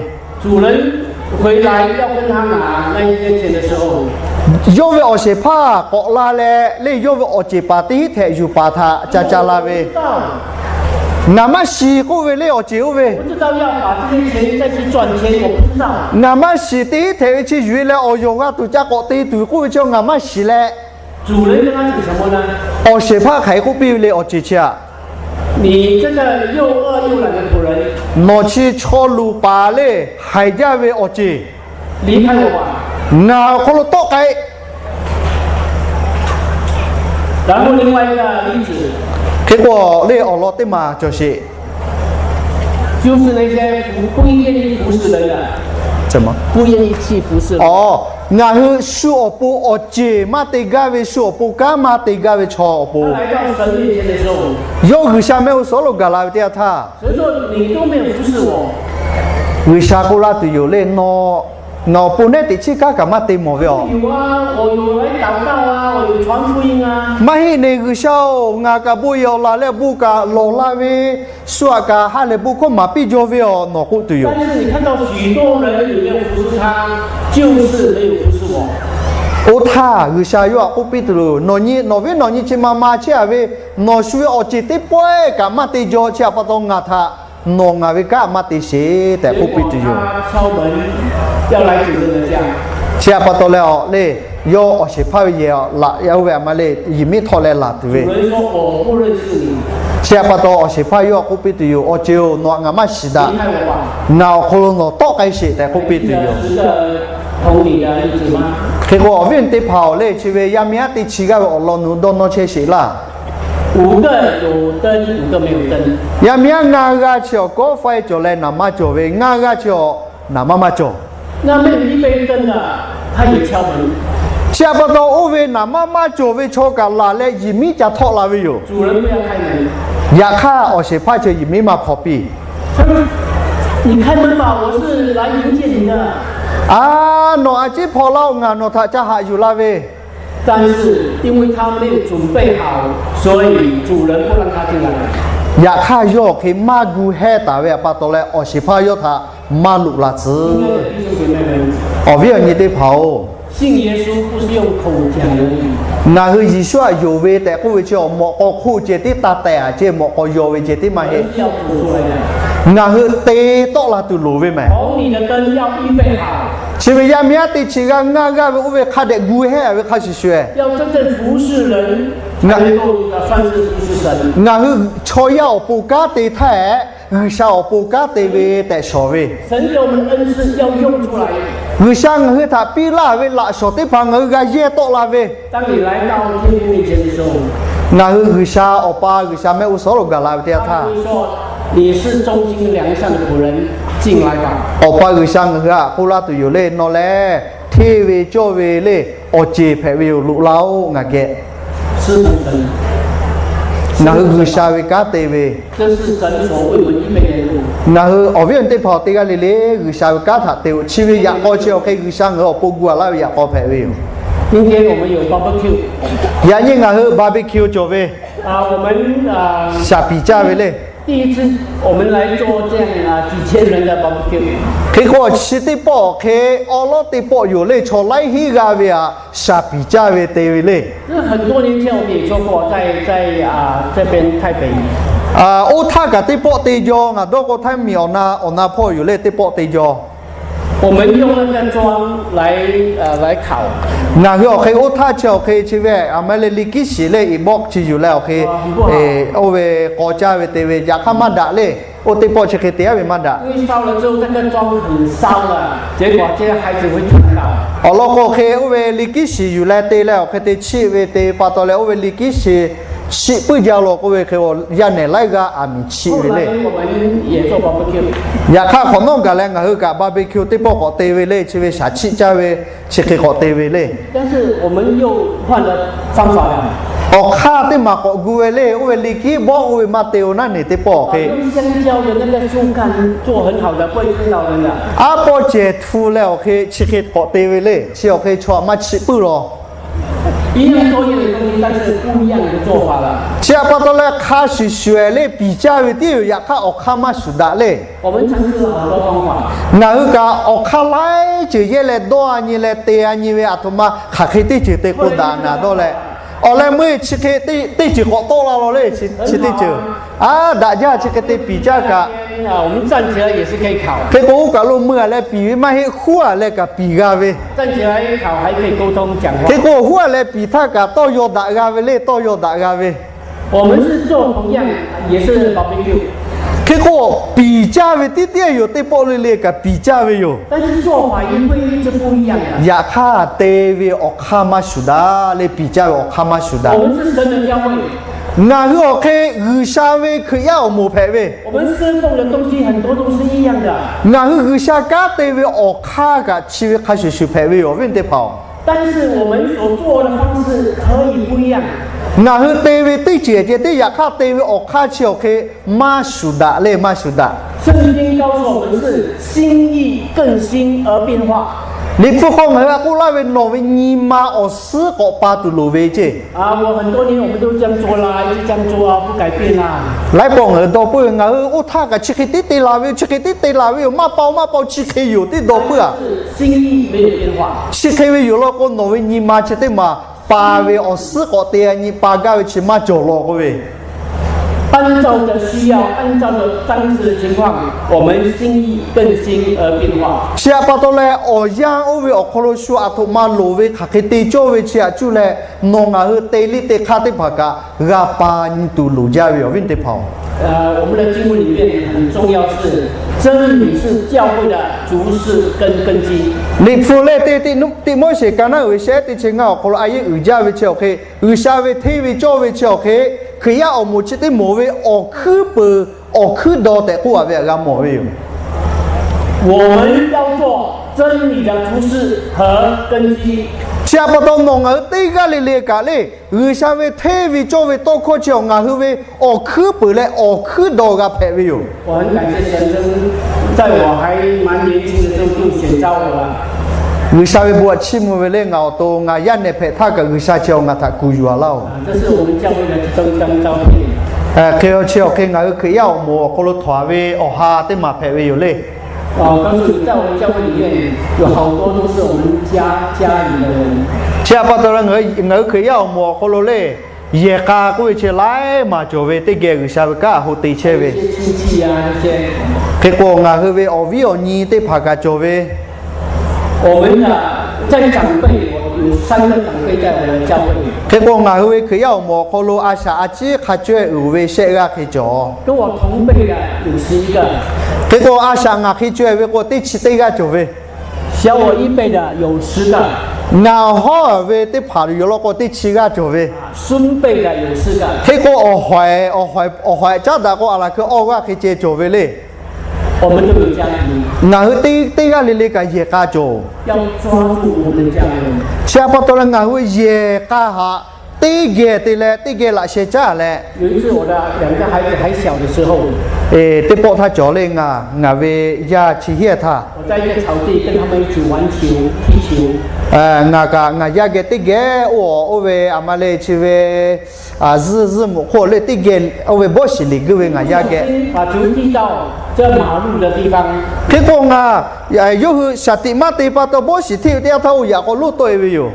Yawˇ ve awˬ shehˍ hpaˇ k'awꞈ la leh, le yawˇ ve awˬ ceˬ paˍ teˇ hinˉ htehꞈ yuˬ paˍ htaꞈ ca ca la ve. Ngaˬ maˇ shiˍ k'oˆ ve le awˬ ceˬ oˇ ve. Ngaˬ maˇ shiˍ, teˇ hinˉ htehꞈ ve chi yuˬ e leh awˬ yawˬ g'a tuˬ ca k'awꞈ te tuˬ k'oˆ ve chi ngaˬ maˇ shiˍ leh, awˬ shehˍ hpaˇ hk'aˬ hk'e k'oˆ piˇ ve le awˬ ceˬ chi htaꞈ, nawˬ chi chaw luˬ paˍ le haiˬ jaˇ ve awˬ ceˬ ngaˬ awˬ hk'aw lo tawˆ k'ai. Hk'e k'o le awˬ lawn teˇ maˬ cawˬ sheˍ. Ngaˬ hui shu awˬ pon awˬ ceˬ maˇ te gaˇ ve, shu awˬ pon kanˉ maˇ te gaˇ ve chaw awˬ pon, yawˇ G'uiˬsha mehˆ g'uˇ suhˍ lo gaˬ la ve teˇ yanˇ htaˇ, G'uiˬsha k'oˆ laˇ tuˬ yoˬ le, nawˬ ngaˬ awˬ pon nehˉ teꞈ chiˉ kanˉ kaꞈ maˇ te mawˬ ve awˬ. Maˇ heˆ ne G'uiˬsha-oˬ, ngaˬ kaꞈ bon yehˬ awˬ laˬ leh bon kaꞈ lawˬ la ve, shu aꞈ kaꞈ ha lehˬ bon hkawˇ maˍ piˇ jaw ve awˬ nawˬ k'oˆ tuˬ yoˬ. Oˇ htaˇ G'uiˬsha yawˇ htaꞈ k'oˆ piˇ tuˬ yoˬ, nawˬ nyi, nawˬ viˉ nawˬ nyi chi ma ma chehˇ a ve, nawˬ shu ve awˬ ceˬ teˇ pawehˇ kaꞈ maˇ te jaw, chi htaꞈ pa taw ngaˬ htaꞈ nawˬ ngaˬ ve kanˉ maˇ te sheˍ tehꞈ k'oˆ piˇ tuˬ yoˬ. Chi htaꞈ pa taw leh awˬ le, yawˇ awˬ shehˍ hpaˇ ve yehˬ laꞈ yaˇ oˇ ve aˬ ma le, yehˬ miˉ htawˆ leh laˬ tuˬ ve. Chi htaꞈ pa taw awˬ shehˍ hpaˇ yawˇ htaꞈ k'oˆ piˇ tuˬ yoˬ, awˬ ceˬ-oˬ, nawˬ htaꞈ ngaˬ maˇ shiˍ daꞈ. Ngaˬ awˬ hk'aw lo nawˬ tawˆ k'ai sheˍ tehꞈ k'oˆ piˇ tuˬ yoˬ. Hk'e k'o awˬ viˉ awˬ nyi teˇ hpaˍ-oˬ le, chi ve yaˇ miˇ aˉ teˇ chi g'aˇ ve awˬ lawn nawˬ hui dawˇ nawˇ chehˇ sheˍ laˇ. Yaˇ miˇ aˉ ngaˇ g'aˇ chi awˬ kawˆ faiˇ cawˬ leh naˍ manˇ cawˬ ve, ngaˇ g'aˇ chi awˬ naˍ manˇ maˇ cawˬ. Chi htaꞈ pa taw oˇ ve naˍ manˇ maˇ cawˬ ve chaw kaꞈ laˬ leh yehˬ miˉ ca htawˆ la ve yoˬ. Yaꞈ hk'aˇ awˬ shehˍ hpaˇ chi yehˬ miˉ maˇ hpaw piˇ. A, nawˬ a ciˉ hpaw laˇ-oˬ, ngaˬ nawˬ htaꞈ ca haꞈ yuˬ la ve. Yaꞈ hk'aˇ yawˇ hk'e maˇ gu hehˇ taˍ ve pa taw leh awˬ shehˍ hpaˇ yawˇ htaꞈ maˇ loꞈ la tcuh. Awˬ viˉ awˬ nyi teˇ hpaˍ-oˬ, ngaˬ hui Yeˍsuˆ htaꞈ yonˍ ve tehꞈ k'oˆ ve chi awˬ mawꞈ k'aw hk'oˆ ceh tiˉ taˇ tehˬ a ceh, mawꞈ k'aw yaw ve ceh tiˉ maˇ heˆ. Ngaˬ hui te tawˆ la tuˬ loˍ ve mehˬ. Chi ve yaˇ miˇ aˉ teˇ chi g'aˇ ngaˇ g'aˇ ve oˇ ve hk'a dehꞈ gu hehˇ ve hk'a shuˍ shuˍ-eˬ, ngaˬ hui chaw yaˇ awˬ pon kanˉ te htaˇ-eˬ, G'uiˬsha awˬ pon kanˉ te ve tehꞈ shawˍ ve, G'uiˬsha ngaˬ hui htaꞈ piˇ laˇ ve laꞈ shawnˍ teˇ hpaˍ ngaˬ hui g'a yehˇ tawˆ la ve, ngaˬ hui G'uiˬsha Awˬ pa G'uiˬsha mehˆ g'uˇ suhˍ lo gaˬ la ve teˇ yanˇ htaˇ, Awˬ pa G'uiˬsha ngaˬ hui htaꞈ k'oˆ laˇ tuˬ yoˬ le, nawˬ lehˬ hteˇ ve cawˇ ve le, awˬ ceˬ hpehꞈ ve yoˬ, loꞈ la-oˆ ngaˬ geh. Ngaˬ hui G'uiˬsha ve kanˉ te ve, ngaˬ hui awˬ viˉ awˬ nyi teˇ hpaˍ-oˬ, teˇ g'aˇ le le G'uiˬsha ve kanˉ htaꞈ te-oˆ. Chi ve yaꞈ k'aw chi awˬ hk'e G'uiˬsha ngaˬ hui awˬ pon gu a laˇ ve yaꞈ k'aw hpehꞈ ve yoˬ. Yaꞈ nyi ngaˬ hui barbecue cawˬ ve, shaˍ piˍ caˇ ve le. Hk'e k'o chi teˇ pawˆ awˬ hk'e awˉ lawˉ teˇ pawˆ yoˬ le, chaw laiˉ hinˉ g'aˇ ve htaꞈ shaˍ piˍ caˇ ve te ve le. 这很多年前我们也做过，在在啊这边台北。Oˇ htaˇ kaꞈ teˇ pawˆ te jaw, ngaˬ dawˇ k'o htaiˇ miˬ awˬ na awˬ na hpawˇ yoˬ le, teˇ pawˆ te jaw. 我们用那个桩来，呃，来烤。 Ngaˬ hui awˬ hk'e oˇ htaˇ chi awˬ hk'e chi ve a ma le, liꞈ kiˉ shiˍ le, iˍ bawˆ chi yuˬ leh awˬ hk'e oˇ ve k'aw caˇ ve te ve, yaꞈ hk'aˇ maˇ daꞈ le. Oˇ teˇ pawˆ chi hk'e te aˉ ve maˇ daꞈ. 因为烧了之后，那个桩很烧了，结果这些孩子会烫到。 Awˬ lawn k'o hk'e oˇ ve liꞈ kiˉ shiˍ yuˬ leh te leh awˬ hk'e te chiˆ ve te pa taw leh, oˇ ve liꞈ kiˉ shiˍ chiˆ puiˉ jaˇ law k'oˆ ve hk'e, yaˇ nehˬ laiˉ g'aˇ aˬ miˍ chiˆ ve le. 后来我们也做 barbecue。 Yaꞈ hk'aˇ hk'awꞈ nawˉ gaˬ leh ngaˬ hui kaꞈ barbecue teˇ pawˆ k'awꞈ te ve le, chi ve shaˍ chiˆ caˇ ve chi hk'e k'awꞈ te ve le. 但是我们又换了方法了。 Awˬ hk'aˇ teˇ maˬ k'awꞈ gu ve le, oˇ ve liꞈ kiˉ bawˆ oˇ ve maˇ te-o naˉ neˬ teˇ pawˆ hk'e. 用香蕉的那个树干做很好的，不会烫到人的。 Aˉ pawˇ cehˬ htu leh awˬ hk'e chi hk'e k'awꞈ te ve le, chi awˬ hk'e chaw aꞈ maˇ chiˆ puiˉ law. 一样作业的东西，但是不一样的做法了。 Chi htaꞈ pa taw leh hk'a shuˍ shuˍ-ehˍ le piˍ caˇ ve tiˉ yoˬ, yaꞈ hk'aˇ awˬ hk'aˇ maˇ shuˍ daꞈ le. 我们尝试了很多方法。 Ngaˬ hui kaꞈ awˬ hk'aˇ laiˉ ceuˬ yehˇ leh dawˇ-a nyi leh te-a nyi ve aˬ htoꞈ ma hk'aˬ hk'e teˇ ceuˬ te k'o daꞈ naˍ dawˇ leh, awˬ leh meuˇ chi hk'e teˇ ceuˬ k'awꞈ tawˆ la law le, chi teˇ ceuˬ. Aˉ, daꞈ jaˇ, chi hk'e te piˍ caˇ kaꞈ. 我们站起来也是可以烤。 Hk'e k'o oˇ kaˬ lo meuˇ-a leh piˍ ve maˇ heˆ, huˉ-a leh kaꞈ piˍ g'a ve. 站起来烤还可以沟通讲话。 Hk'e k'o huˉ-a leh piˍ htaˇ kaꞈ tawˇ yaw daꞈ g'a ve le, tawˇ yaw daꞈ g'a ve. 我们是做同样，也是 barbecue。 Hk'e k'o piˍ caˇ ve tiˉ tiˉ yoˬ, teˇ pawˆ le le kaꞈ piˍ caˇ ve yoˬ. 但是做法也会一直不一样的。 Yaꞈ hk'aˇ te ve awˬ hk'aˇ maˇ shuˍ daꞈ le, piˍ caˇ ve awˬ hk'aˇ maˇ shuˍ daꞈ. 我们是神的教会。 Ngaˬ hui awˬ hk'e G'uiˬsha ve Hkriꞈ yaˇ awˬ moˍ hpehꞈ ve. 我们侍奉的东西很多都是一样的。 Ngaˬ hui G'uiˬsha kanˉ te ve awˬ hk'aˇ kaꞈ chi ve hk'a shuˍ shuˍ hpehꞈ ve yoˬ, awˬ viˉ teˇ hpaˍ-oˬ. 但是我们所做的方式可以不一样。 Ngaˬ hui te ve teˇ ceuˬ ceh teˇ, yaꞈ hk'aˇ te ve awˬ hk'aˇ chi awˬ hk'e maˇ shuˍ daꞈ le, maˇ shuˍ daꞈ. 圣经告诉我们是心意更新而变化。 Liꞈ hpu hk'aw ngaˬ hui a k'oˆ laˇ ve, nawˬ ve nyi ma awˬ suhˉ k'awꞈ pa tuˬ loˍ ve ceˇ. 啊，我很多年我们都这样做啦，一直这样做啊，不改变啦。 Laiˉ pawˆ ngaˬ hui dawˇ peuˬ, ngaˬ hui oˇ htaˇ kaꞈ chi hk'e tiˉ te la ve yoˬ, chi hk'e tiˉ te la ve yoˬ, maˇ pa-o maˇ pa-o, chi hk'e yoˬ, teˇ dawˇ peuˬ-a. 心意没有变化。 Chi hk'e ve yoˬ law k'o, nawˬ ve nyi ma chi teˇ maˬ pa ve awˬ suhˉ k'awꞈ te-a nyi pa gaˇ ve chi maˇ cawˬ law k'oˆ ve. 按照着需要，按照着当时的情况，我们心意更新而变化。 Chi htaꞈ pa taw leh awˬ yanˇ oˇ ve awˬ hk'aw lo shu aˬ htoꞈ ma loˍ ve hk'aˬ hk'e te cawˇ ve chi htaꞈ cuˇ leh, nawˬ ngaˬ hui te liˇ te hk'aˇ teˇ hpaˍ kaꞈ g'a pa nyi tuˬ loˍ jaˇ ve, awˬ viˉ teˇ hpaˍ-oˬ. 呃，我们的经文里面很重要是，真理是教会的主事跟根基。 Liꞈ hpu lehˬ te, Tiˆmoˉseˍ ka naˉ uiˍ ve shehˆ teˇ chi ngaˇ awˬ hk'aw lo a yeˇ uiˍ jaˇ ve chi awˬ hk'e, G'uiˬsha ve hteˇ ve cawˇ ve chi awˬ hk'e, Hkriꞈ yaˇ awˬ moˍ chi teˇ moˍ ve awˬ hkuiˉ peuˬ, awˬ hkuiˉ daw tehꞈ k'oˆ-a ve htaꞈ g'a mawˬ ve yoˬ. 我们要做真理的主事和根基。 Chi htaꞈ pa taw nawˬ ngaˬ hui teˇ g'aˇ le le kaꞈ le, G'uiˬsha ve hteˇ ve cawˇ ve tawˇ hkawˇ chi awˬ ngaˬ hui ve awˬ hkuiˉ peuˬ leh awˬ hkuiˉ daw g'a hpehꞈ ve yoˬ. 我很感谢神，在我还蛮年轻的时候就选召我了。 G'uiˬsha ve bon htaꞈ chiˇ mvuh ve le, ngaˬ awˬ to ngaˬ yaˇ nehˬ hpehꞈ htaˇ kaꞈ G'uiˬsha chi awˬ ngaˬ htaꞈ kuˬ yuˬ-a laˇ-oˬ. 这是我们教会的其中一张照片。 Hk'e aw chi awˬ hk'e ngaˬ hui Hkriꞈ yaˇ awˬ moˍ awˬ hk'aw lo htawnˍ ve awˬ ha teˇ maˬ hpehꞈ ve yoˬ le. 呃，告诉你，在我们教会里面有好多都是我们家，家里的人。 Chi htaꞈ pa taw leh ngaˬ hui Hkriꞈ yaˇ awˬ moˍ awˬ hk'aw lo le, yehˬ k'a k'oˆ ve chi laiˉ maˬ cawˬ ve, teˇ geh G'uiˬsha ve kanˉ awˬ hk'aw te chehˇ ve. 一些亲戚啊，一些 Hk'e k'o ngaˬ hui ve awˬ viˉ awˬ nyi teˇ hpaˍ kaꞈ cawˬ ve. 我们的，在长辈，有三个长辈在我们的教会里。 Hk'e k'o ngaˬ hui ve Hkriꞈ yaˇ awˬ moˍ awˬ hk'aw lo a shaꞈ a ciˉ hk'a cawehˇ uiˍ ve shehˆ g'aˇ hk'e cawˬ. 跟我同辈的有十一个。 Hk'e k'o a shaꞈ ngaˬ hk'e cawehˇ ve k'o teˇ chi teˇ g'aˇ cawˬ ve. 小我一辈的有十个。 Ngaˬ hawˉ ve teˇ hpaˍ yoˬ law k'o teˇ chi g'aˇ cawˬ ve. 孙辈的有四个。 Hk'e k'o awˬ hawehꞈ, awˬ hawehꞈ caˉ daꞈ k'o a laˬ hkui awˇ g'aˇ hk'e ceh cawˬ ve le. 我们都有家庭。 Ngaˬ hui teˇ teˇ g'aˇ le le kaꞈ yehˬ k'a cawˬ. 要抓住我们的家人。 Chi htaꞈ pa taw leh ngaˬ hui yehˬ k'a htaꞈ teˇ geh te leh teˇ geh laꞈ sheh caˉ leh. 有一次我的两个孩子还小的时候。 Teˇ pawˆ htaˇ cawˬ le, ngaˬ, ngaˬ ve yaˇ chi hiˉ htaˇ 我在一个草地跟他们一起玩球、踢球。 Ngaˬ kaꞈ ngaˬ yaˇ geh teˇ geh oˇ, oˇ ve aˬ ma le chi ve zuhˇ zuhˇ mvuhꞈ hk'oˆ le teˇ geh oˇ ve bawˆ shiˍ liꞈ guˇ ve ngaˬ yaˇ geh. 把球踢到这马路的地方。 Hk'e k'o ngaˬ yawˇ hui shaˍ tiꞈ maˇ te pa taw bawˆ shiˍ hteˇ ve teˇ yanˇ htaˇ oˇ yaꞈ k'aw loˇ tawˆ-e ve yoˬ.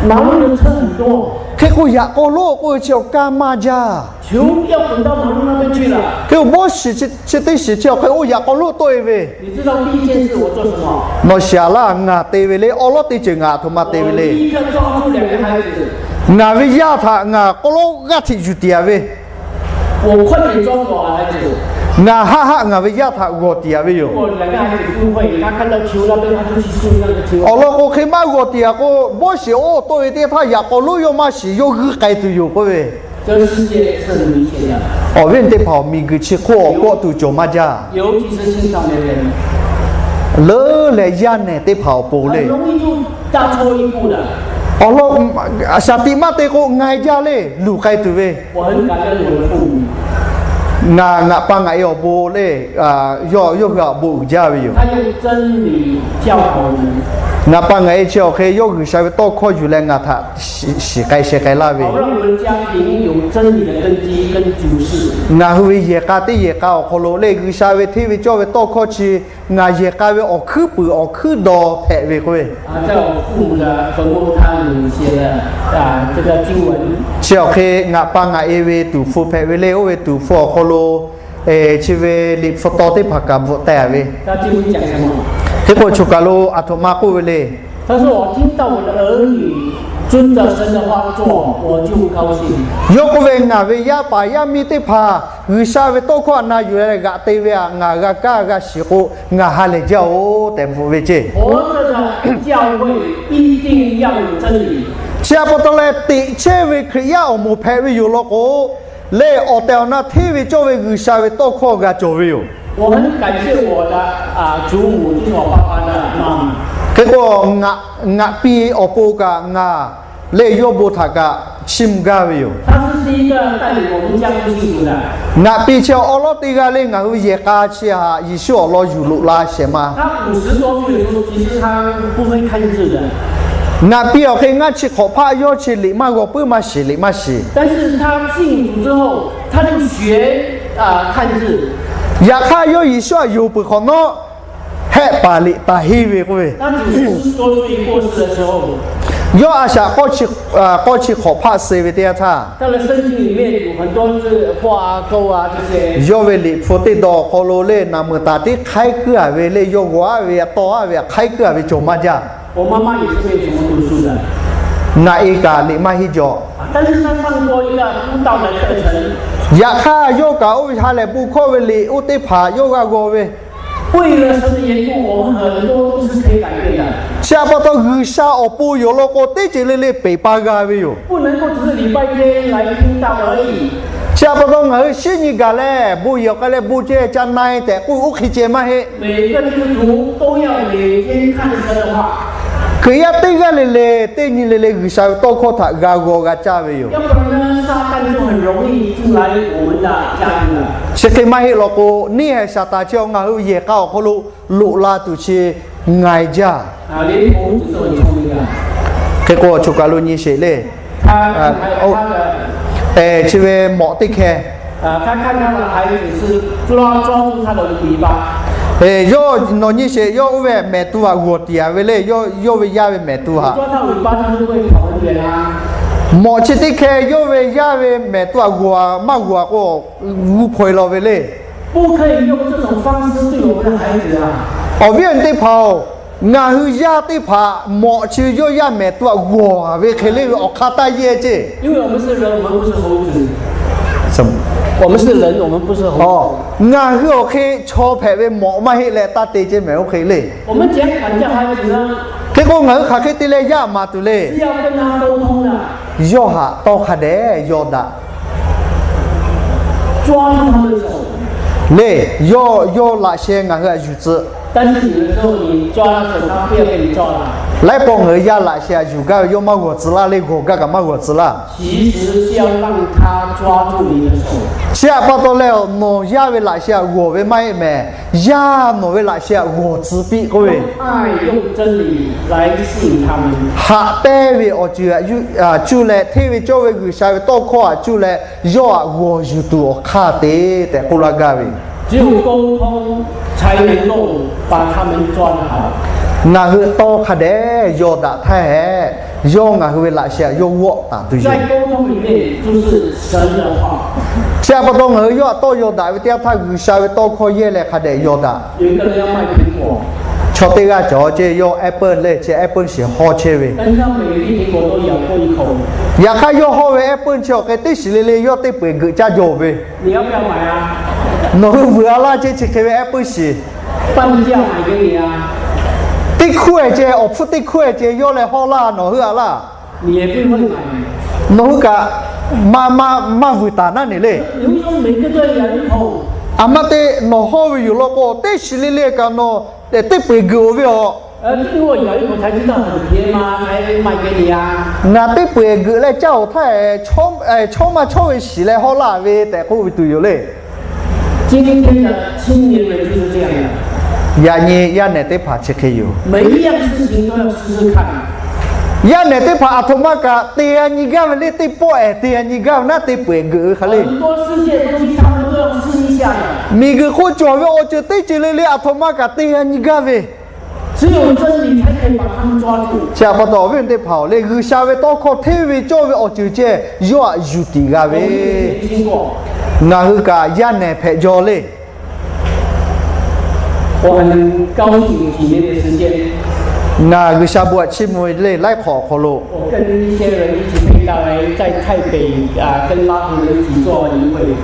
忙碌的车很多， Hk'e k'o yaꞈ k'aw lonˉ k'oˆ ve chi awˬ kaˇ maˇ jaˇ. 穷要滚到忙碌那边去了。 Hk'e k'o bawˇ shiˍ chi teˇ shiˍ chi awˬ hk'e oˇ yaꞈ k'aw lonˉ tawˆ e ve. 你知道第一件事我做什么？ Nawˬ shiˍ laˇ, ngaˬ te ve le, awˉ lawˉ teˇ ceuˬ ngaˬ aˬ htoꞈ ma te ve le. 我立刻抓住两个孩子。 Ngaˬ ve yaˇ htaꞈ ngaˬ k'aw lonˉ g'aˇ hteꞈ yuˬ tiˍ a ve. 我快点抓住我的孩子。 Ngaˬ haˆ haˆ ngaˬ ve yaˇ htaꞈ g'awˬ tiˍ a ve yoˬ. 如果两个孩子不会，他看到球那边，他就去注意那个球。 Awˬ lawn k'o hk'e maˇ g'awˬ tiˍ a k'o, bawˇ shiˍ oˇ tawˆ e teˇ htaˇ yaꞈ k'aw lonˉ yawˇ maˇ shiˍ, yawˇ g'uiˇ k'ai tuˬ yoˬ k'oˆ ve. 这世界是很危险的。 Awˬ viˉ teˇ hpaˍ awˬ miˬguiˬ chi hk'oˆ awˬ kawˆ tuˬ cawˬ maˇ jaˇ. 尤其是青少年人。 Leuˉ leh yaˇ nehˬ teˇ hpaˍ awˬ pon le. 很容易就踏错一步的。 Awˬ lawn, shaˍ tiꞈ maˇ te k'o ngai jaˇ le, luˬ k'ai tuˬ ve. 我很感恩我的父母。 Ngaˬ, ngaˬ pa ngaˬ e awˬ bon le, yawˇ, yawˇ hui awˬ bon uiˍ jaˇ ve yoˬ. 他用真理教导我们。 Ngaˬ pa ngaˬ e chi awˬ hk'e yawˇ G'uiˬsha ve tawˇ hkawˇ yuˬ leh ngaˬ htaꞈ shiˍ k'ai sheh k'ai laˇ ve. 好让我们家庭有真理的根基跟主事。 Ngaˬ hui ve yehˬ k'a teˇ yehˬ k'a awˬ hk'aw lo le G'uiˬsha ve hteˇ ve cawˇ ve tawˇ hkawˇ chi ngaˬ yehˬ k'a ve awˬ hkuiˉ puiˍ awˬ hkuiˉ daw hpehꞈ ve k'oˆ ve. 在我父母的坟墓，他有写了，啊，这个经文。 Chi awˬ hk'e ngaˬ pa ngaˬ e ve tuˍ hpfuh hpehꞈ ve le, oˇ ve tuˍ hpfuh awˬ hk'aw lo chi ve liꞈ hpu taw teˇ hpaˍ kaꞈ bvuhꞈ teh a ve. 他经文讲什么？ Hk'e k'o choˬ kaˬ lo aˬ htoꞈ ma k'oˆ ve le. 他说：“我听到我的儿女遵着神的话做，我就高兴。” Yawˇ k'oˆ ve, Ngaˬ ve yaˇ paˍ yaˇ miˇ teˇ hpaˍ G'uiˬsha ve tawˇ hkawˇ a na yuˬ leh g'aꞈ te ve htaꞈ ngaˬ g'a kaˇ g'a shiˍ k'o, ngaˬ ha lehˬ jaˇ oˬ tehꞈ bvuhꞈ ve ceˇ. 活着的教会一定要有真理。 Chi htaꞈ pa taw leh, teꞈ chehˇ ve Hkriꞈ yaˇ awˬ moˍ hpehꞈ ve yoˬ law k'o, le awˬ tehˬ awˬ na hteˇ ve cawˇ ve G'uiˬsha ve tawˇ hkawˇ g'a cawˬ ve yoˬ. 我很感谢我的，啊，祖母，就是我爸爸的妈妈。 Hk'e k'o, ngaˬ, ngaˬ pi awˬ pon kaꞈ ngaˬ le yawˇ bon htaꞈ kaꞈ chiˇ mvuh gaˇ ve yoˬ. 她是第一个带领我们家族信主的。 Ngaˬ pi chi awˉ lawˉ teˇ g'aˇ le ngaˬ hui yehˬ k'a chi htaꞈ Yeˍsuˆ awˬ lawn yuˬ loꞈ la shehˍ ma. 她五十多岁的时候，其实她不会看字的。 Ngaˬ pi awˬ hk'e ngaˇ chi hk'awꞈ hpaˆ yawˇ chi liꞈ maˇ g'aw puiˉ maˇ shiˍ, liꞈ maˇ shiˍ. 但是她信主之后，她就学，啊，看字。 Yaꞈ hk'aˇ, yawˇ Yeˍsuˆ htaꞈ yonˍ peuˬ hk'awꞈ nawˉ, hehˆ paˍ liꞈ taˍ henˇ ve k'oˆ ve. 她九十多岁过世的时候， Yawˇ a shaꞈ k'awˇ chi, k'awˇ chi hk'awꞈ hpaˆ suh ve teˇ yanˇ htaˇ, 她的圣经里面有很多字，话啊，勾啊这些。 Yawˇ ve liꞈ hpu teˇ daw awˬ hk'aw lo le naˬ meuˍ taˍ tiˉ hk'aiˉ kuiˉ a ve le, yawˇ g'aw a ve, tawˇ a ve, hk'aiˉ kuiˉ a ve cawˬ maˇ jaˇ. 我妈妈也是没有怎么读书的。 Ngaˬ e kaꞈ liꞈ maˇ henˇ jaw. 但是她上过一个布道的课程。 Yaꞈ hk'aˇ, yawˇ kaꞈ oˇ ve ha lehˬ bon hkawˇ ve liꞈ oˇ teˇ hpaˍ yawˇ g'a g'aw ve. 为了神的缘故，我们很多都是可以改变的。 Chi htaꞈ pa taw, G'uiˬsha awˬ pon yoˬ law k'o, teˇ ceuˬ le le peˬ pa g'a ve yoˬ. 不能够只是礼拜天来听道而已。 Chi htaꞈ pa taw, ngaˬ hui shinˉ nyi gaˬ leh bon yehˬ awˬ k'ai leh bon ceh ca na-e tehꞈ k'oˆ ve oˇ hk'e ceh maˇ heˆ. 每个基督徒都要每天看神的话。 Hkriꞈ yaˇ teˇ g'aˇ le le, teˇ nyi le le G'uiˬsha ve tawˇ hkawˇ htaꞈ g'a g'aw g'a caˇ ve yoˬ. 要不然呢，撒旦就很容易进来我们的家庭了。 Chi hk'e maˇ heˆ law k'o, neˇ haiˬ Saˍtanˍ chi ngaˬ hui yehˬ k'a awˬ hk'aw lo loꞈ la tuˬ chi ngai jaˇ. 啊，连孔子都很聪明的。 Hk'e k'o, choˬ kaˬ lo nyi sheˍ le. 他看他的， Chi ve mawꞈ teˇ hkeh. 啊，他看他的孩子是抓，抓住他的尾巴。 Yawˇ nawˬ nyi sheˍ, yawˇ oˇ ve mehˍ tu htaꞈ g'awˬ tiˍ a ve le, yawˇ, yawˇ ve yaˇ ve mehˍ tu htaꞈ. 抓他尾巴，他就会跑很远啊。 Mawꞈ chi teˇ hkeh yawˇ ve yaˇ ve mehˍ tu htaꞈ g'awˬ maˇ g'awˬ a k'o, g'uˇ hpaw e law ve le. 不可以用这种方式对我们的孩子啊。 Awˬ viˉ awˬ nyi teˇ hpaˍ-oˬ, ngaˬ hui yaˇ teˇ hpaˍ mawꞈ chi ve yawˇ yaˇ mehˍ tu htaꞈ g'awˬ ve hk'e le ve awˬ hk'aˇ taˇ yehˇ ceˇ. 因为我们是人，我们不是猴子。 我们是人，我们不是猴子。 Ngaˬ hui awˬ hk'e chaw hpehꞈ ve mawꞈ maˇ heˆ leh taˇ te ceˇ mehˍ oˇ hk'e le. 我们怎样管教孩子呢？ Hk'e k'o, ngaˬ hui hk'aˬ hk'e te leh yaˇ maˍ tuˬ le. 是要跟他沟通的。 Yawˇ htaꞈ tawˇ hk'a dehꞈ yawˇ daꞈ. 抓住他们的手。 Le, yawˇ, yawˇ laꞈ sheh ngaˬ hui htaꞈ yuˬ tcuh. 但是有的时候你抓他手，他不要跟你抓了。 Laiˉ pawˆ ngaˬ hui yaˇ laꞈ sheh htaꞈ yuˬ gaˇ ve yawˇ maˇ g'awˬ tcuh laˇ le, g'awˬ gaˇ kaꞈ maˇ g'awˬ tcuh laˇ. 其实是要让他抓住你的手。 Chi htaꞈ pa taw leh, nawˬ yaˇ ve laꞈ sheh htaꞈ g'awˬ ve maˇ heˆ mehˍ. Yaˇ nawˬ ve laꞈ sheh htaꞈ g'awˬ tcuh piˇ k'oˆ ve. 用爱，用真理来吸引他们。 Haꞈ pehnˇ ve awˬ ceuˬ htaꞈ cuˇ leh, hteˇ ve cawˇ ve G'uiˬsha ve tawˇ hkawˇ htaꞈ cuˇ leh, yawˇ htaꞈ g'awˬ yuˬ tuˬ awˬ hk'aˇ te tehꞈ k'oˆ laˇ gaˇ ve. 只有沟通才能够把他们抓得好。 Ngaˬ hui tawˇ hk'a dehꞈ yaw daꞈ htaˇ hehꞈ, yawˇ ngaˬ hui ve laꞈ sheh htaꞈ yawˇ g'awˆ taˍ tuˬ yoˬ. 在沟通里面，就是神的话。 Chi htaꞈ pa taw ngaˬ hui yawˇ htaꞈ tawˇ yaw daꞈ ve teˇ yanˇ htaˇ, G'uiˬsha ve tawˇ hkawˇ yehˇ leh hk'a dehꞈ yaw daꞈ. 有一个人要卖苹果， Chaw teˇ g'aˇ cawˬ ceˇ, yawˇ apple leh chi apple shiˍ hawˇ chehˇ ve. 但是他每一粒苹果都咬过一口。 Yaꞈ hk'aˇ yawˇ hawˇ ve apple chi awˬ hk'e teˇ shiˍ le le yawˇ teˇ peu eˬ geuꞈ caˇ jaw ve. 你要不要买啊？ Nawˬ hui vuiˬ a laˇ ceˇ chi hk'e ve apple shiˍ. 半价买给你啊。 Teˇ hkuˇ ehˍ ceh, awˬ hpfuhˇ teˇ hkuˇ ehˍ ceh yawˇ leh hawˇ laˇ, nawˬ hui a laˇ. 你也不会买。 Nawˬ hui kaꞈ maˇ, maˇ, maˇ vuiˬ taˍ naˉ ne le. 你为什么每个都要咬一口？ A maˇ te nawˬ hawˇ ve yoˬ law k'o, teˇ shiˍ le le kaꞈ nawˬ teˇ peu eˬ geuꞈ-oˬ ve aˬ. 呃，经过咬一口才知道很甜吗？才卖给你啊。 Ngaˬ teˇ peu eˬ geuꞈ leh caˇ-oˬ htaˇ, chawˇ maˇ chawˇ ve shiˍ leh hawˇ laˇ ve tehꞈ k'oˆ ve tuˬ yoˬ le. 今天的青年人就是这样的。 Yaꞈ nyi yaˇ nehˬ teˇ hpaˍ chi hk'e yoˬ. 每一样事情都要试试看。 Yaˇ nehˬ teˇ hpaˍ aˬ htoꞈ ma kaꞈ te a nyi gaˇ ve le, teˇ pawˆ ehˍ te a nyi gaˇ ve naˉ teˇ peu eˬ geuꞈ ve hk'a le. 很多世界的东西他们都要试一下的。 Miˬguiˬ hk'oˆ cawˬ ve awˬ ceuˬ teˇ ceuˬ le le aˬ htoꞈ ma kaꞈ te a nyi gaˇ ve. 只有真理才可以把他们抓住。 Chi htaꞈ pa taw awˬ viˉ teˇ hpaˍ-oˬ le, G'uiˬsha ve tawˇ hkawˇ hteˇ ve cawˇ ve awˬ ceuˬ ceh yawˇ htaꞈ yuˬ tiˍ g'a ve. 我们已经听过。 Ngaˬ hui kaꞈ yaˇ nehˬ hpehꞈ jaw le. 我很高兴几年的时间， Ngaˬ G'uiˬsha bon htaꞈ chiˇ mvuh ve le, laiˉ hk'awꞈ awˬ hk'aw lo 我跟一些人一起配搭来在台北，啊，跟拉胡人一起做营会。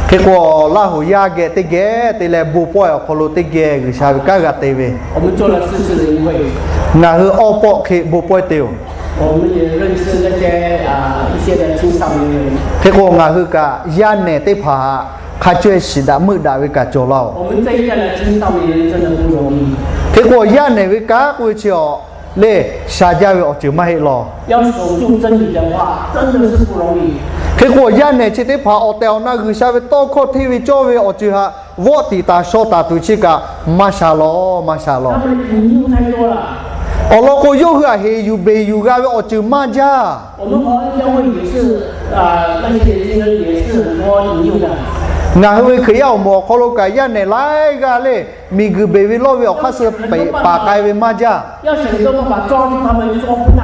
Hk'e k'o, Laˇ huˍ yaˇ geh teˇ geh te leh bon pawehˇ awˬ hk'aw lo teˇ geh G'uiˬsha ve kanˉ g'a te ve. 我们做了四次的营会。 Ngaˬ hui awˇ pawˆ hk'e bon pawehˇ te-oˬ. 我们也认识那些，啊，一些的青少年人。 Hk'e k'o, ngaˬ hui kaꞈ yaˇ nehˬ teˇ hpaˍ htaꞈ hk'a caweh shiˍ daꞈ meuˆ daꞈ ve kaꞈ cawˬ laˇ-oˬ. 我们这一代的青少年人真的不容易。 Hk'e k'o, yaˇ nehˬ ve kanˉ k'oˆ ve chi awˬ le, sha jaˇ ve awˬ ceuˬ maˇ heˆ law. 要守住真理的话，真的是不容易。 Hk'e k'o, yaˇ nehˬ chi teˇ hpaˍ awˬ tehˬ awˬ na G'uiˬsha ve tawˇ hkawˇ hteˇ ve cawˇ ve awˬ ceuˬ htaꞈ vawˆ tiˍ taˍ shaw taˍ tuˬ chi kaꞈ maˇ sha law, maˇ sha law. 他们的引诱太多了。 Awˬ lawn k'o, yawˇ hui htaꞈ heˍ yuˬ beˬ yuˬ g'a ve awˬ ceuˬ maˇ jaˇ. 我们华人教会也是，啊，那些年轻人也是很多引诱的。 Ngaˬ hui ve Hkriꞈ yaˇ awˬ moˍ awˬ hk'aw lo kaꞈ yaˇ nehˬ laiˉ g'aˇ le, miˬguiˬ beˬ ve lawˇ ve awˬ hk'aˇ suh paˍ k'ai ve maˇ jaˇ. 要想办法抓住他们，抓不到。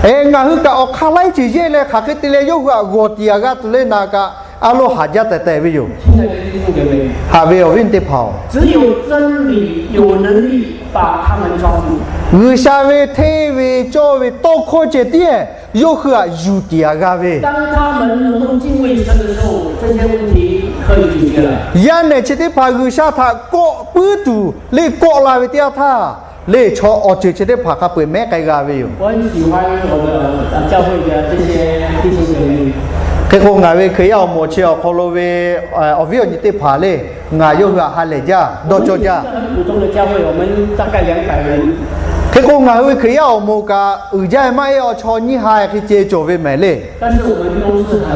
Eˬ, ngaˬ hui kaꞈ awˬ hk'aˇ laiˉ ceuˬ yehˇ leh hk'aˬ hk'e te leh yawˇ hui htaꞈ g'awˬ tiˍ a g'a tuˬ le naˍ kaꞈ, a loˇ haˍ jaˇ tehꞈ tehꞈ ve yoˬ. 亲爱的弟兄姐妹， Haꞈ ve awˬ viˉ teˇ hpaˍ-oˬ, 只有真理有能力把他们抓住。 G'uiˬsha ve hteˇ ve cawˇ ve tawˇ hkawˇ ceh tiˉ yawˇ hui htaꞈ yuˬ tiˍ a g'a ve. 当他们能够敬畏神的时候，这些问题可以解决了。 Yaˇ nehˬ chi teˇ hpaˍ G'uiˬsha htaꞈ kawˆ puiˉ tuˬ le kawˆ la ve teˇ yanˇ htaˇ, le chaw awˬ ceuˬ chi teˇ hpaˍ hk'a peu-eˬ mehˉ k'ai g'a ve yoˬ. 我很喜欢我的，呃，教会的这些弟兄姐妹。 Hk'e k'o, ngaˬ ve Hkriꞈ yaˇ awˬ moˍ chi awˬ hk'aw lo ve awˬ viˉ awˬ nyi teˇ hpaˍ le, ngaˬ yawˇ hui htaꞈ ha lehˬ jaˇ, dawˇ cawˇ jaˇ. 我们一个很普通的教会，我们大概两百人。 Hk'e k'o, ngaˬ hui ve Hkriꞈ yaˇ awˬ moˍ kaꞈ uiˍ jaˇ maˇ heˆ, awˬ chaw nyiˇ ha hk'e ceh cawˬ ve mehˍ le. 但是我们都是很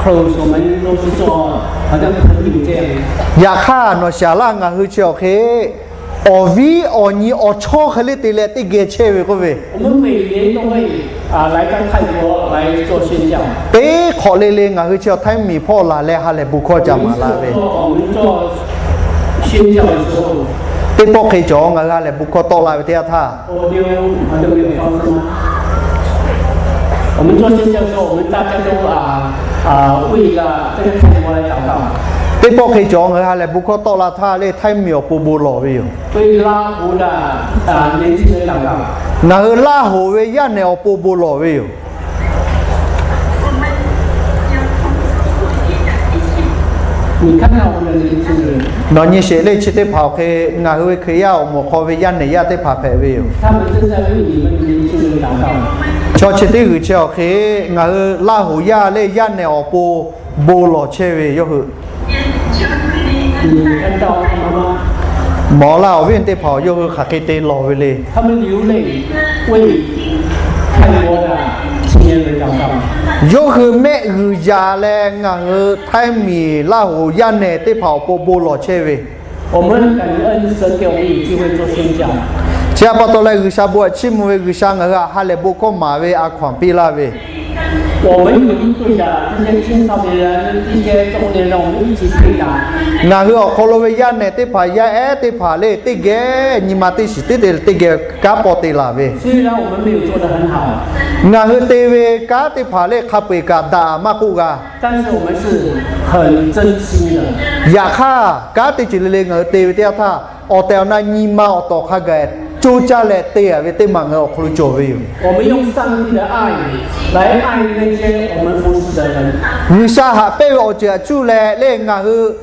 close，我们都是做好像朋友这样。 Yaꞈ hk'aˇ, nawˬ shiˍ laˇ, ngaˬ hui chi awˬ hk'e awˬ viˉ awˬ nyi awˬ chawˇ hk'e le te leh teˇ geh chehˇ ve k'oˆ ve. 我们每年都会，啊，来到泰国来做宣教。 Teˇ hk'awꞈ le le ngaˬ hui chi awˬ Htaiˇ miˬ hpawˇ laˬ leh ha lehˬ bon hkawˇ ca maˍ la ve. 我们做宣教的时候， Teˇ pawˆ hk'e cawˬ ngaˬ hui ha lehˬ bon hkawˇ tawˆ la ve teˇ yanˇ htaˇ, 我们，我们做宣教的时候，我们大家都，啊，啊，为了这个泰国来祷告。 Teˇ pawˆ hk'e cawˬ ngaˬ hui ha lehˬ bon hkawˇ tawˆ la htaˇ le Htaiˇ miˬ awˬ pon bon lawˬ ve yoˬ. 为拉胡的，啊，年轻人祷告。 Ngaˬ hui Laˇ hoˍ ve yaˇ nehˬ awˬ pon bon lawˬ ve yoˬ. 你看看我们的年轻人， Nawˬ nyi sheˍ le, chi teˇ hpaˍ awˬ hk'e ngaˬ hui ve Hkriꞈ yaˇ awˬ moˍ hk'aw ve yaˇ nehˬ yaˇ teˇ hpaˍ hpehꞈ ve yoˬ. 他们正在为你们年轻人祷告。 Chaw chi teˇ g'uiˬ chi awˬ hk'e ngaˬ hui Laˇ hoˍ yaˇ le yaˇ nehˬ awˬ pon bon lawˬ chehˇ ve yawˇ hui. 你看到他们吗？Mawˬ laˇ, awˬ viˉ teˇ hpaˍ-oˬ, yawˇ hui hk'aˬ hk'e te lawˬ ve le. 他们流泪为泰国的青年人祷告。 Yawˇ hui mehˆ g'uiˬ yaꞈ leh ngaˬ hui Htaiˇ miˬ Laˇ hoˍ yaˇ nehˬ teˇ hpaˍ awˬ pon bon lawˬ chehˇ ve. 我们感恩神给我们有机会做宣教。 Chi htaꞈ pa taw leh G'uiˬsha bon htaꞈ chiˇ mvuh ve, G'uiˬsha ngaˬ hui htaꞈ ha lehˬ bon hkawˇ maˍ ve a hkaw-anˬ piˇ laˇ ve. 我们有一对的这些青少年人、一些中年人，我们一起配搭。 Ngaˬ hui awˬ hk'aw lo ve yaˇ nehˬ teˇ hpaˍ yaˇ ehˉ teˇ hpaˍ lehˬ, teˇ geh nyi ma teˇ shiˍ teˇ te teˇ geh kanˉ paw te laˬ ve. 虽然我们没有做得很好， Ngaˬ hui te ve kanˉ teˇ hpaˍ lehˬ hk'a peu-eˬ kaꞈ daꞈ maˇ k'oˆ g'a. 但是我们是很真心的。 Yaꞈ hk'aˇ kanˉ teˇ ceuˬ le le ngaˬ hui te ve teˇ yanˇ htaˇ, awˬ tehˬ awˬ na nyi ma awˬ tawˍ hk'a gaˬ coˇ caˇ leh te-a ve teˇ maˬ ngaˬ hui awˬ hk'aw lo cawˬ ve yoˬ. 我们用上帝的爱来爱那些我们服侍的人。 G'uiˬsha haꞈ pehnˇ ve awˬ ceuˬ htaꞈ cuˇ leh lehˬ ngaˬ hui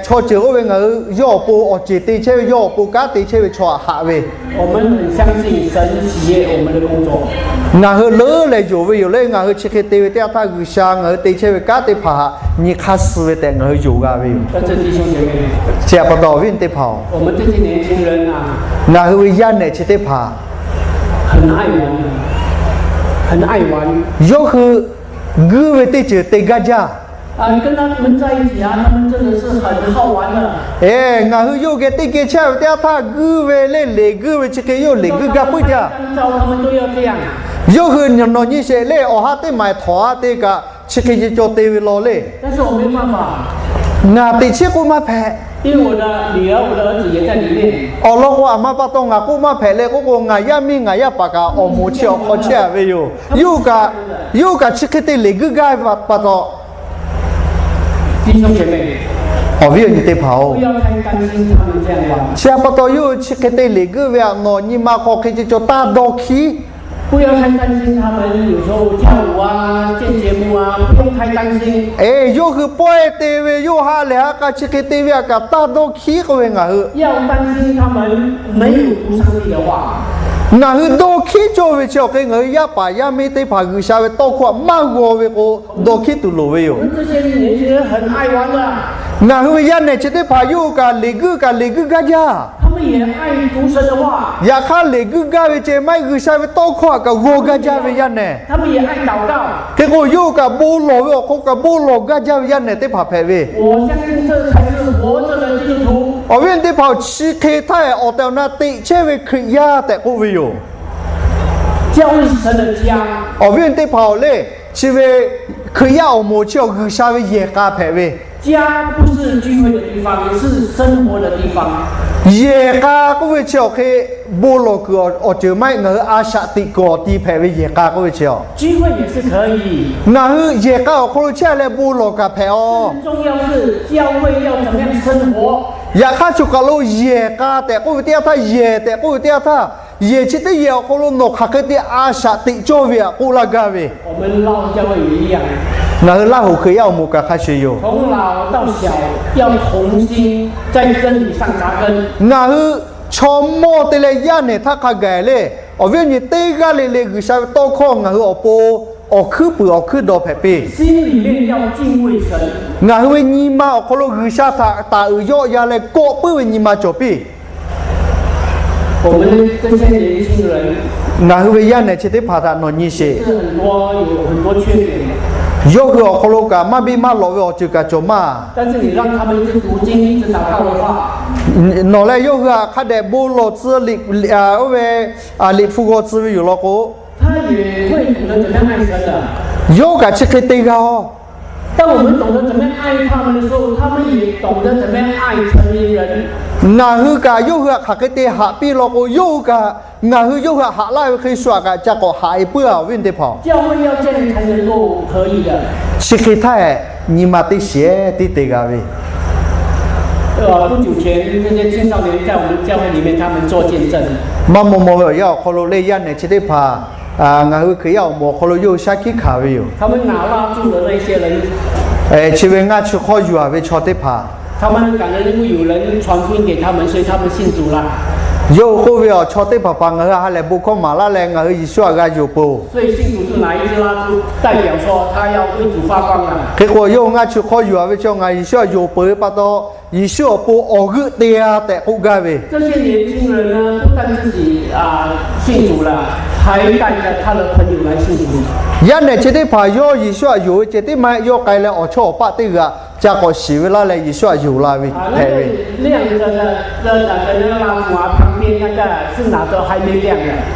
chaw ceuˬ oˇ ve ngaˬ hui yawˇ awˬ pon awˬ ceˬ te chehˇ ve, yawˇ awˬ pon kanˉ te chehˇ ve chaw htaꞈ haꞈ ve. 我们很相信神喜悦我们的工作。 Ngaˬ hui leuˉ leh yonˍ ve yoˬ lehˬ, ngaˬ hui chi hk'e te ve teˇ yanˇ htaˇ G'uiˬsha ngaˬ hui te chehˇ ve kanˉ teˇ hpaˍ htaꞈ nyi hk'aˇ suh ve tehꞈ ngaˬ hui yonˍ g'a ve yoˬ. 但是弟兄姐妹， Chi pa taw awˬ viˉ teˇ hpaˍ-oˬ, 我们这些年轻人啊， ngaˬ hui ve yaˇ nehˬ chi teˇ hpaˍ 很爱玩，很爱玩。 Yawˇ hui guiˇ ve teˇ ceuˬ te gaˇ jaˇ. 啊，你跟他们在一起啊，他们真的是很好玩的。 Eˬ, ngaˬ hui yawˇ geh teˇ geh chehˇ ve teˇ yanˇ htaˇ guiˇ ve lehˬ, leꞈ guiˇ ve chi hk'e yawˇ leꞈ guiˇ gaˇ puiˉ jaˇ. 照他们都要这样。 Yawˇ hui nawˬ nyi sheˍ lehˬ, awˬ ha teˇ maˬ htawˍ ha te kaꞈ chi hk'e ce cawˬ te ve law lehˬ. 但是我没办法。 Ngaˬ teꞈ chiˉ k'oˆ maˇ hpehꞈ. 因为我的女儿、我的儿子也在里面。 Awˬ lawn k'o, aˬ ma pa taw ngaˬ k'oˆ maˇ hpehꞈ leh k'oˆ k'o, ngaˬ yaˇ miˇ ngaˬ yaˇ paˍ kaꞈ awˬ moˍ chi awˬ hk'aw chehˇ-a ve yoˬ. Yawˇ hui kaꞈ, yawˇ hui kaꞈ chi hk'e te leꞈ guiˇ gaˇ ve pa taw, 弟兄姐妹， awˬ viˉ awˬ nyi teˇ hpaˍ-oˬ, 不要太担心他们这样玩。 Chi pa taw yawˇ hui chi hk'e te leꞈ guiˇ ve htaꞈ nawˬ nyi ma hk'aw hk'e ce cawˬ taˇ dawˇ hkiˉ. 不要太担心他们有时候跳舞啊、见节目啊，不用太担心。 Eˬ, yawˇ hui pawehˇ te ve, yawˇ ha lehˬ ha k'a chi hk'e te ve htaꞈ kaꞈ taˇ dawˇ hkiˉ k'oˆ ve ngaˬ hui. 要担心他们没有读上帝的话。 Ngaˬ hui dawˇ hkiˉ cawˇ ve chi awˬ hk'e ngaˬ hui yaˇ paˍ yaˇ miˇ teˇ hpaˍ G'uiˬsha ve tawˇ hkawˇ htaꞈ maˇ g'aw ve k'o, dawˇ hkiˉ tuˬ loˍ ve yoˬ. 我们这些年轻人很爱玩的。 Ngaˬ hui ve yaˇ nehˬ chi teˇ hpaˍ yawˇ hui kaꞈ leꞈ guiˇ kaꞈ leꞈ guiˇ gaˇ jaˇ. 他们也爱读神的话。 Yaꞈ hk'aˇ leꞈ guiˇ gaˇ ve ceh maˇ heˆ, G'uiˬsha ve tawˇ hkawˇ htaꞈ kaꞈ g'aw gaˇ jaˇ ve yaˇ nehˬ. 他们也爱祷告。 Hk'e k'o yawˇ hui kaꞈ bon lawˬ ve awˬ hk'aw kaꞈ bon lawˬ gaˇ jaˇ ve yaˇ nehˬ teˇ hpaˍ hpehꞈ ve. 我相信这才是活着的基督徒。 Awˬ viˉ teˇ hpaˍ-oˬ, chi hk'e htaˇ awˬ tehˬ awˬ na teꞈ chehˇ ve Hkriꞈ yaˇ tehꞈ k'oˆ ve yoˬ. 教会是神的家。 Awˬ viˉ teˇ hpaˍ-oˬ lehˬ, chi ve Hkriꞈ yaˇ awˬ moˍ chi awˬ G'uiˬsha ve yehˬ k'a hpehꞈ ve. 家不是聚会的地方，是生活的地方。 Yehˬ k'a k'oˆ ve chi awˬ hk'e bon lawˬ kuiˬ awˬ ceuˬ maˇ heˆ, ngaˬ hui a shaꞈ teꞈ kuiˬ awˬ ti hpehꞈ ve yehˬ k'a k'oˆ ve chi-oˬ. 聚会也是可以。 Ngaˬ hui yehˬ k'a awˬ hk'aw lo chehˇ leh bon lawˬ kaꞈ hpehꞈ-oˬ. 更重要是教会要怎么样生活。 Yaꞈ hk'aˇ choˬ kaˬ lo yehˬ k'a tehꞈ k'oˆ ve teˇ yanˇ htaˇ, yehˬ tehꞈ k'oˆ ve teˇ yanˇ htaˇ, yehˬ chi teˇ yehˬ awˬ hk'aw lo nawˬ hk'aˬ hk'e te a shaꞈ teꞈ cawˇ ve htaꞈ k'oˆ laˇ gaˇ ve. 我们老教会也一样。 Ngaˬ hui Laˇ hoꞈ Hkriꞈ yaˇ awˬ moˍ kaꞈ hk'a shuˍ yoˬ. 从老到小要同心在真理上扎根。 Ngaˬ hui chaw mawˇ te leh yaˇ nehˬ htaˇ hk'a gaˬ leh, awˬ viˉ awˬ nyi teˇ g'aˇ le le G'uiˬsha ve tawˇ hkawˇ ngaˬ hui awˬ pon awˬ hkuiˉ puiˍ awˬ hkuiˉ dawˬ hpehꞈ piˇ. 心里面要敬畏神。 Ngaˬ hui ve nyi ma awˬ hk'aw lo G'uiˬsha htaꞈ taˍ uiˍ yawˆ yan leh kawˆ puiˉ ve nyi ma cawˬ piˇ. 我们这些年轻人 Ngaˬ hui ve yaˇ nehˬ chi teˇ hpaˍ htaꞈ nawˬ nyi sheˍ. 是很多有很多缺点。 Yawˇ hui awˬ hk'aw lo kaꞈ maˇ biˇ maˇ lawꞈ ve awˬ ceuˬ kaꞈ cawˬ maˇ. 但是你让他们一直读经，一直祷告的话， Nawˬ leh yawˇ hui htaꞈ hk'a dehꞈ bon lawˬ tcuh liꞈ, oˇ ve, liꞈ hpu g'aw tcuh ve yoˬ law k'o, 他也会懂得怎么样爱神的。 Yawˇ kaꞈ chi hk'e te g'a-oˬ. 当我们懂得怎么样爱他们的时候，他们也懂得怎么样爱成年人。 Ngaˬ hui kaꞈ yawˇ hui htaꞈ hk'aˬ hk'e te haꞈ piˇ law k'o, yawˇ hui kaꞈ ngaˬ hui yawˇ hui htaꞈ haꞈ laˇ ve hk'e shu htaꞈ kaꞈ ca k'awꞈ haꞈ e puiˉ-a, awˬ viˉ teˇ hpaˍ-oˬ. 教会要这样才能够合一的。 Chi hk'e htaˇ nyi ma teˇ shiˍ tiˉ te g'a ve. 呃，不久前，这些青少年在我们教会里面，他们做见证。 Maˇ maw maw ve awˬ yanˇ awˬ hk'aw lo leh yaˇ nehˬ chi teˇ hpaˍ ngaˬ hui Hkriꞈ yaˇ awˬ moˍ awˬ hk'aw lo yawˇ hui shaˉ hkiˆ hkanˍ ve yoˬ. 他们拿蜡烛的那些人， Chi ve ngaˇ chi hk'awˇ yuˬ-a ve chaw teˇ hpaˍ, 他们感觉因为有人传福音给他们，所以他们信主了。 Yawˇ hui k'oˆ ve, Awˬ chaw teˇ hpaˍ hpaˍ ngaˬ hui htaꞈ ha lehˬ bon hkawˇ maˍ laˇ leh ngaˬ hui Yeˍsuˆ htaꞈ g'a yonˍ peuˬ-oˬ. 所以信主是拿一支蜡烛，代表说他要为主发光了。 Hk'e k'o, yawˇ hui ngaˇ chi hk'awˇ yuˬ-a ve chaw ngaˬ Yeˍsuˆ htaꞈ yonˍ peuˬ ve pa taw, Yeˍsuˆ awˬ pon awˬ g'euˆ te-a tehꞈ k'oˆ gaˇ ve. 这些年轻人呢，不但自己啊信主了，还带着他的朋友来信主。 Yaˇ nehˬ chi teˇ hpaˍ yawˇ Yeˍsuˆ htaꞈ yonˍ ve ceh tiˉ maˇ heˆ, yawˇ k'ai leh awˬ chawˇ awˬ paˆ teˇ g'aꞈ ca k'awꞈ shiˍ ve laˇ leh Yeˍsuˆ htaꞈ yonˍ la ve hpehꞈ ve. 亮着的，这个，这个蜡烛啊，旁边那个是拿着还没亮的。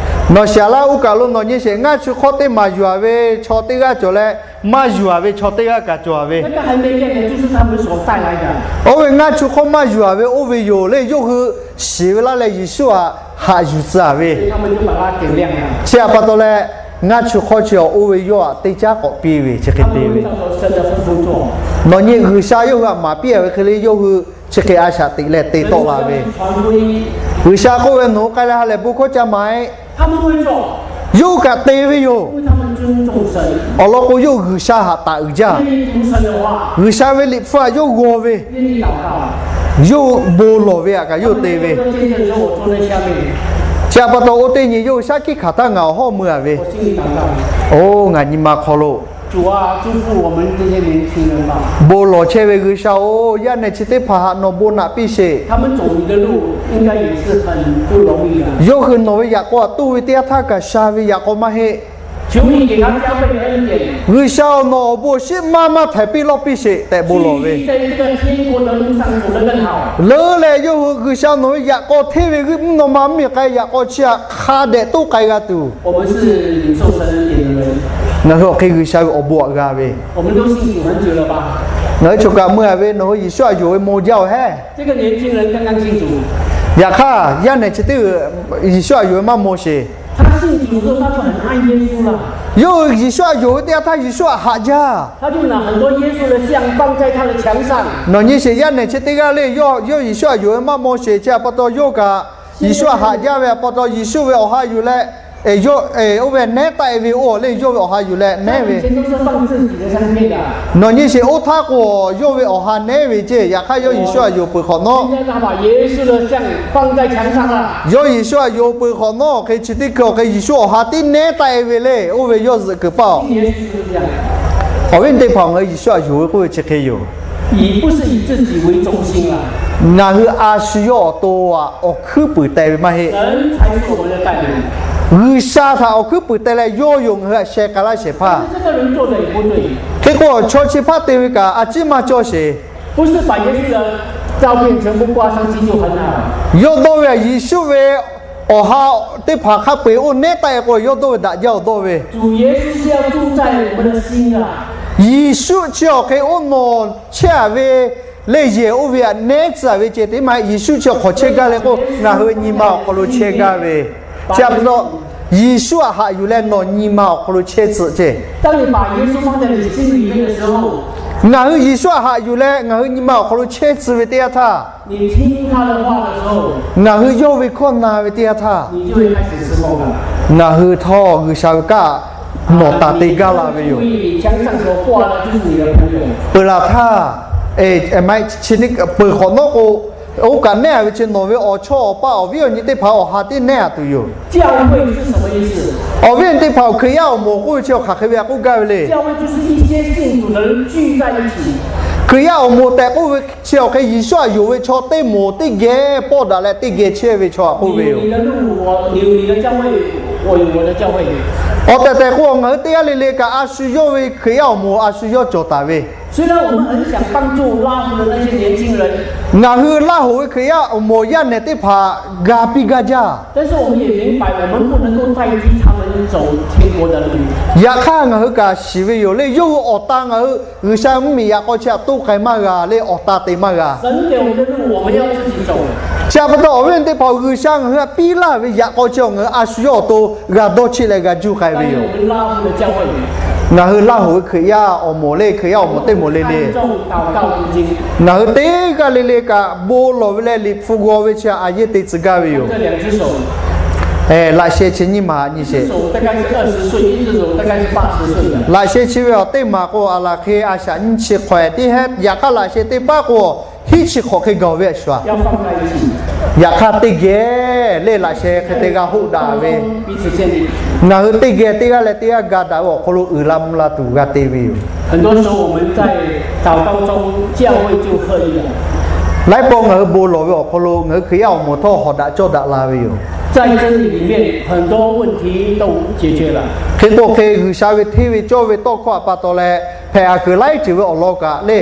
Nawˬ shiˍ laˇ oˇ kaˬ lo nawˬ nyi sheˍ, ngaˇ chu hk'awˇ teˇ maˬ yuˬ-a ve chaw teˇ g'aˇ cawˬ leh, maˇ yuˬ-a ve chaw teˇ g'aˇ kaꞈ cawˬ-a ve. 那个还没练的，就是他们所带来的。 Oˇ ve ngaˇ chu hk'awˇ maˇ yuˬ-a ve oˇ ve yoˬ le, yawˇ hui shiˍ ve laˇ leh Yeˍsuˆ htaꞈ haꞈ yuˬ tcuh-a ve. 他们就把它点亮了。 Chi htaꞈ pa taw leh, ngaˇ chu hk'awˇ chi awˬ oˇ ve yawˇ htaꞈ teˇ caˉ k'awꞈ piˇ ve chi hk'e te ve. 他们为照着神的吩咐做。 Nawˬ nyi G'uiˬsha yawˇ hui htaꞈ maˍ piˇ-a ve hk'e le, yawˇ hui chi hk'e a shaꞈ teꞈ leh te tawˆ la ve. 传福音。 G'uiˬsha k'oˆ ve, Nawˬ hui k'ai leh ha lehˬ bon hkawˇ ca maˍ-e. 他们会做。 Yawˇ hui kaꞈ te ve yoˬ. 因为他们尊重神。 Awˬ lawn k'o, yawˇ hui G'uiˬsha htaꞈ taˍ uiˍ jaˇ. 愿意读神的话。 G'uiˬsha ve Liꞈ hpu htaꞈ yawˇ g'aw ve. 愿意祷告。 Yawˇ hui bon lawˬ ve htaꞈ kaꞈ yawˇ hui te ve. 他们做见证的时候，我坐在下面。 Chi htaꞈ pa taw, oˇ teˇ nyi yawˇ hui shaˉ hkiˆ hkanˍ htaˇ ngaˬ awˬ hawˉ meuˇ-a ve. 我心里祷告。 Oˇ, ngaˬ nyi ma hk'aw lo 主啊，祝福我们这些年轻人吧。 Bon lawˬ chehˇ ve G'uiˬsha-oˬ, yaˇ nehˬ chi teˇ hpaˍ htaꞈ nawˬ bon naꞈ piˇ sheˍ. 他们走你的路，应该也是很不容易的。 Yawˇ hui nawˬ ve yaꞈ k'aw htaꞈ toˇ ve teˇ yanˇ htaˇ kaꞈ sha ve yaꞈ k'aw maˇ heˆ. 求你给他加倍的恩典。 G'uiˬsha-oˬ, nawˬ awˬ bon awˬ shiˉ maˇ maˇ htaiˍ piˇ lawˇ piˇ sheˍ tehꞈ bon lawˬ ve. 继续在这个天国的路上走得更好。 Leuˉ leh yawˇ hui G'uiˬsha nawˬ ve yaꞈ k'aw hteˇ ve g'euˆ mvuhˇ naw ma mvuhˇmiˬ k'ai yaꞈ k'aw chi htaꞈ hk'a dehꞈ toˇ k'ai g'a tuˬ. 我们是领受神恩典的人。 Ngaˬ hui awˬ hk'e G'uiˬsha ve awˬ bon htaꞈ g'a ve. 我们都信主很久了吧？ Ngaˬ hui choˬ kaꞈ meuˇ-a ve, nawˬ hui Yeˍsuˆ htaꞈ yonˍ ve maw jaˇ-oˬ hehˉ. 这个年轻人刚刚信主。 Yaꞈ hk'aˇ, yaˇ nehˬ chi teˇ Yeˍsuˆ htaꞈ yonˍ ve maˇ maw sheˍ. 他信主之后，他就很爱耶稣了。 Yawˇ hui Yeˍsuˆ htaꞈ yonˍ ve teˇ yanˇ htaˇ Yeˍsuˆ htaꞈ haꞈ jaˇ. 他就拿很多耶稣的像放在他的墙上。 Nawˬ nyi sheˍ, yaˇ nehˬ chi teˇ g'aˇ le, yawˇ Yeˍsuˆ htaꞈ yonˍ ve maˇ maw sheˍ. Chi htaꞈ pa taw yawˇ kaꞈ Yeˍsuˆ htaꞈ haꞈ jaˇ ve htaꞈ pa taw, Yeˍsuˆ ve awˬ ha yuˬ leh, yawˇ oˇ ve nehˉ taˆ-e ve oˇ le, yawˇ ve awˬ ha yuˬ leh nehˉ ve. 以前都是放自己的相片的。 Nawˬ nyi sheˍ, oˇ htaˇ k'o yawˇ ve awˬ ha nehˉ ve ceˇ. Ya� hk'aˇ yawˇ Yeˍsuˆ htaꞈ yonˍ peuˬ hk'awꞈ nawˉ, 现在他把耶稣的像放在墙上了。 yawˇ Yeˍsuˆ htaꞈ yonˍ peuˬ hk'awꞈ nawˉ, hk'e chi teˇ hkui awˬ hk'e Yeˍsuˆ awˬ ha tiˉ nehˉ taˆ-e ve le, oˇ ve yawˇ zuhꞈ kuiˬ paˇ-oˬ. 今天是这样。 Awˬ viˉ teˇ hpaˍ, ngaˬ hui Yeˍsuˆ htaꞈ yonˍ ve k'oˆ ve chi hk'e yoˬ. 已不是以自己为中心了。 Ngaˬ hui a shu yawˇ awˬ to htaꞈ awˬ hkuiˉ puiˍ teh ve maˇ heˆ. 神才是我们的带领。 G'uiˬsha htaꞈ awˬ hkuiˉ puiˍ teh leh yawˇ yoˬ ngaˬ hui htaꞈ sheh k'ai laˇ shehˍ hpaˇ. 但是这个人做的也不对。 Hk'e k'o, chaw chi hpaˇ te ve kaꞈ a ciˉ maˇ cawˇ sheˍ. 不是把耶稣的照片全部挂上去就很好。 Yawˇ dawˇ ve htaꞈ Yeˍsuˆ ve awˬ ha teˇ hpaˍ hk'a peu-eˬ oˇ nehˉ taˆ-e k'o, yawˇ dawˇ ve daꞈ jaˇ-oˬ dawˇ ve. 主耶稣是要住在我们的心啊。 Yeˍsuˆ chi awˬ hk'e oˇ nawˬ chehˇ-a ve le, yehˬ oˇ ve htaꞈ nehˉ tcuh-a ve ceh teˇ maˇ heˆ. Yeˍsuˆ chi awˬ hk'awꞈ chehˇ gaˇ leh k'o, ngaˬ hui ve nyi ma awˬ hk'aw lo chehˇ gaˇ ve. Chi pa taw, Yeˍsuˆ htaꞈ haꞈ yuˬ leh nawˬ nyi ma awˬ hk'aw lo chehˇ tcuh ceˇ. 当你把耶稣放在你心里面的时候， Ngaˬ hui Yeˍsuˆ htaꞈ haꞈ yuˬ leh ngaˬ hui nyi ma awˬ hk'aw lo chehˇ tcuh ve teˇ yanˇ htaˇ, 你听他的话的时候， ngaˬ hui yawˇ ve hkawˇ na ve teˇ yanˇ htaˇ, 你就会开始侍奉了。 ngaˬ hui htawˇ G'uiˬsha ve kaˇ nawˬ taˍ te gaˇ la ve yoˬ. 注意，墙上所挂的就是你的朋友。 Peuˬ laˬ htaˇ, e, maˇ heˆ, chi teˇ peuˬ hk'awꞈ nawˉ k'o, oˇ kaꞈ nehˉ-a ve chi nawˬ ve awˬ chawˇ awˬ paˇ awˬ viˉ awˬ nyi teˇ hpaˍ awˬ ha tiˉ nehˉ-a tuˬ yoˬ. 教会是什么意思？ Awˬ viˉ awˬ nyi teˇ hpaˍ-oˬ, Hkriꞈ yaˇ awˬ moˍ k'oˆ ve chi hk'aˬ hk'e ve htaꞈ k'oˆ gaˇ ve le. 教会就是一些信主的人聚在一起。 Hkriꞈ yaˇ awˬ moˍ tehꞈ k'oˆ ve chi awˬ hk'e Yeˍsuˆ htaꞈ yonˍ ve chaw teˇ moˍ teˇ geh pawˆ daꞈ leh teˇ geh chehˇ ve chaw htaꞈ k'oˆ ve yoˬ. 你有你的教会，我有我的教会。 Awˬ tehˬ tehˬ k'o, ngaˬ hui teˇ g'aˇ le le kaꞈ a shu yawˇ ve Hkriꞈ yaˇ awˬ moˍ a shu yawˇ cawˬ taˍ ve. 虽然我们很想帮助拉胡的那些年轻人， Ngaˬ hui Laˇ hoˍ ve Hkriꞈ yaˇ awˬ moˍ yaˇ nehˬ teˇ hpaˍ ga piˇ gaˇ jaˇ. 但是我们也明白，我们不能够代替他们走天国的路。 Yaꞈ hk'aˇ ngaˬ hui kaꞈ shiˍ ve yoˬ le, yawˇ hui awˬ ta ngaˬ hui G'uiˬsha mvuhˇmiˬ yaꞈ k'aw chi htaꞈ toˇ k'ai maˇ g'a le, awˬ ta te maˇ g'a. 神给我们的路，我们要自己走。 Chi pa taw, awˬ viˉ teˇ hpaˍ-oˬ, G'uiˬsha ngaˬ hui htaꞈ piˇ laˇ ve yaꞈ k'aw chi awˬ ngaˬ hui a shu yawˇ awˬ to g'a dawˇ cheˆ leh g'a juˇ k'ai ve yoˬ. 但愿我们拉胡的教会， Ngaˬ hui Laˇ hoˍ ve Hkriꞈ yaˇ awˬ moˍ le, Hkriꞈ yaˇ awˬ moˍ teˇ moˍ le le, 祷告读经。 Ngaˬ hui teˇ g'aˇ le le kaꞈ bon lawˬ ve leh Liꞈ hpu g'aw ve chi htaꞈ a yeˇ te tcuh gaˇ ve yoˬ. 看这两只手， Laꞈ sheh chi nyiˇ maˬ nyi sheˍ. 一只手大概是二十岁，一只手大概是八十岁的。 Laꞈ sheh chi ve awˬ teˇ maˬ k'o, a laˬ hk'e a shaꞈ nyiˇ chi hk'awꞈ-e teˇ heˉ, yaꞈ hk'aˇ laꞈ sheh teˇ paˉ k'o, hiˉ chi hk'awꞈ hk'e gaˬ-oˬ ve a shu-a. 要放在一起。 Yaꞈ hk'aˇ teˇ geh le laꞈ sheh hk'e te g'a hoˆ daꞈ ve. 彼此建立。 Ngaˬ hui teˇ geh teˇ g'aˇ leh teˇ g'aˇ ga daꞈ ve awˬ hk'aw lo uiˍ la mvuh la tuˬ g'a te ve yoˬ. 很多时候我们在祷告中，教会就合一了。 Laiˉ pawˆ ngaˬ hui bon lawˬ ve awˬ hk'aw lo ngaˬ hui Hkriꞈ yaˇ awˬ moˍ htawˇ hawꞈ daꞈ cawˇ daꞈ la ve yoˬ. 在真理里面，很多问题都解决了。 Hk'e k'o hk'e, G'uiˬsha ve hteˇ ve cawˇ ve tawˇ hkawˇ htaꞈ pa taw leh, hpehꞈ aꞈ keunˍ laiˉ ceuˬ ve awˬ lawn kaꞈ le,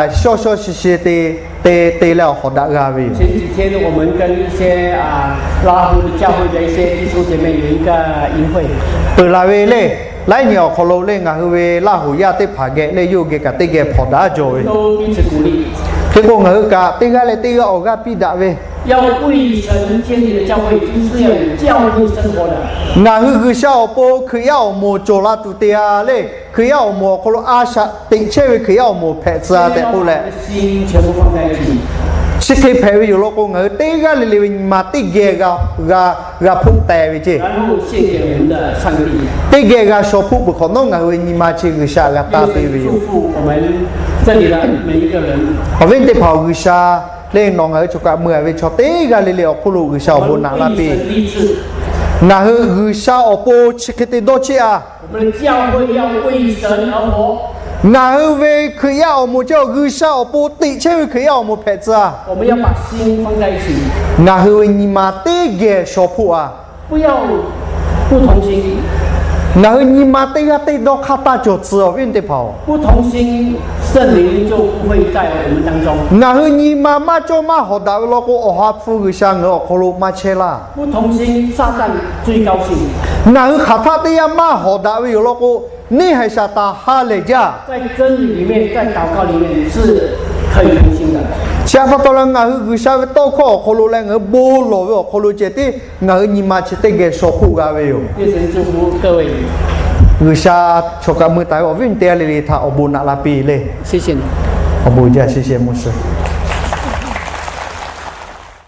shaw shaw shi shi te te te leh awˬ hawˍ daꞈ g'a ve yoˬ. 前几天我们跟一些啊拉胡教会的一些弟兄姐妹有一个营会。 Peuˬ laˬ ve le, laiˉ nyi awˬ hk'aw lo le ngaˬ hui ve Laˇ huˍ yaˇ teˇ hpaˍ geh le yawˇ hui geh kaꞈ teˇ geh hpawnˬ daꞈ jaw ve yoˬ. 都彼此鼓励。 Hk'e k'o ngaˬ hui kaꞈ teˇ g'aˇ leh teˇ g'aˇ awˬ g'aˇ piˇ daꞈ ve, 要为神建立的教会，就是要有教会生活的。 Ngaˬ hui G'uiˬsha awˬ pon Hkriꞈ yaˇ awˬ moˍ cawˬ la tuˬ te-a le, Hkriꞈ yaˇ awˬ moˍ awˬ hk'aw lo a shaꞈ teꞈ chehˇ ve Hkriꞈ yaˇ awˬ moˍ hpehꞈ tcuh-a tehꞈ k'oˆ leh, 心全部放在一起。 Chi hk'e hpehꞈ ve yoˬ law k'o, ngaˬ hui teˇ g'aˇ le le ve nyi ma teˇ geh g'a, g'a, g'a hpoˆ teh ve ceˇ. 然后献给我们的上帝。 Teˇ geh g'a shaw hpoˆ peuˬ hk'awꞈ nawˉ, ngaˬ hui ve nyi ma chi G'uiˬsha g'a taˇ piˇ ve yoˬ. 愿主福我们这里的每一个人。 Awˬ viˉ teˇ hpaˍ-oˬ, G'uiˬsha lehˬ nawˬ ngaˬ hui chaw kaꞈ mui-a ve chaw teˇ g'aˇ le le awˬ hk'oˆ lo G'uiˬsha awˬ bon naꞈ laˇ piˇ. Ngaˬ hui G'uiˬsha awˬ pon chi hk'e te dawˇ cheˆ-a. 我们的教会要为神而活。 Ngaˬ hui ve Hkriꞈ yaˇ awˬ moˍ ceˇ-oˬ, G'uiˬsha awˬ pon teꞈ chehˇ ve Hkriꞈ yaˇ awˬ moˍ hpehꞈ tcuh-a. 我们要把心放在一起。 Ngaˬ hui ve nyi ma teˇ geh shaw hpoˆ-a. 不要不同心。 Ngaˬ hui nyi ma teˇ g'aˇ teˇ dawˇ hk'aˇ taˇ cawˬ tcuh, awˬ viˉ teˇ hpaˍ-oˬ. 不同心，圣灵就不会在我们当中。 Ngaˬ hui nyi ma maˇ cawˇ maˇ hawˍ daꞈ ve law k'o, Awˬ ha hpu G'uiˬsha ngaˬ hui awˬ hk'aw lo maˇ chehˇ laˇ. 不同心，撒旦最高兴。 Ngaˬ hui hk'aˬ htaˆ teˇ yanˇ maˇ hawˍ daꞈ ve yoˬ law k'o, neˇhaiˬ Saˍtanˍ ha lehˬ jaˇ. 在真理里面，在祷告里面是可以同心的。 Chi htaꞈ pa taw leh ngaˬ hui G'uiˬsha ve tawˇ hkawˇ awˬ hk'aw lo leh ngaˬ hui bon lawˬ ve awˬ hk'aw lo ceh tiˉ ngaˬ hui nyi ma chi teˇ geh shaw hpoˆ g'a ve yoˬ. 愿神祝福各位。 G'uiˬsha chaw kaꞈ mui taˍ ve awˬ viˉ teˇ g'aˇ le le htaꞈ awˬ bon naꞈ la piˇ le. 谢谢你。 Awˬ bon jaˇ, 谢谢牧师.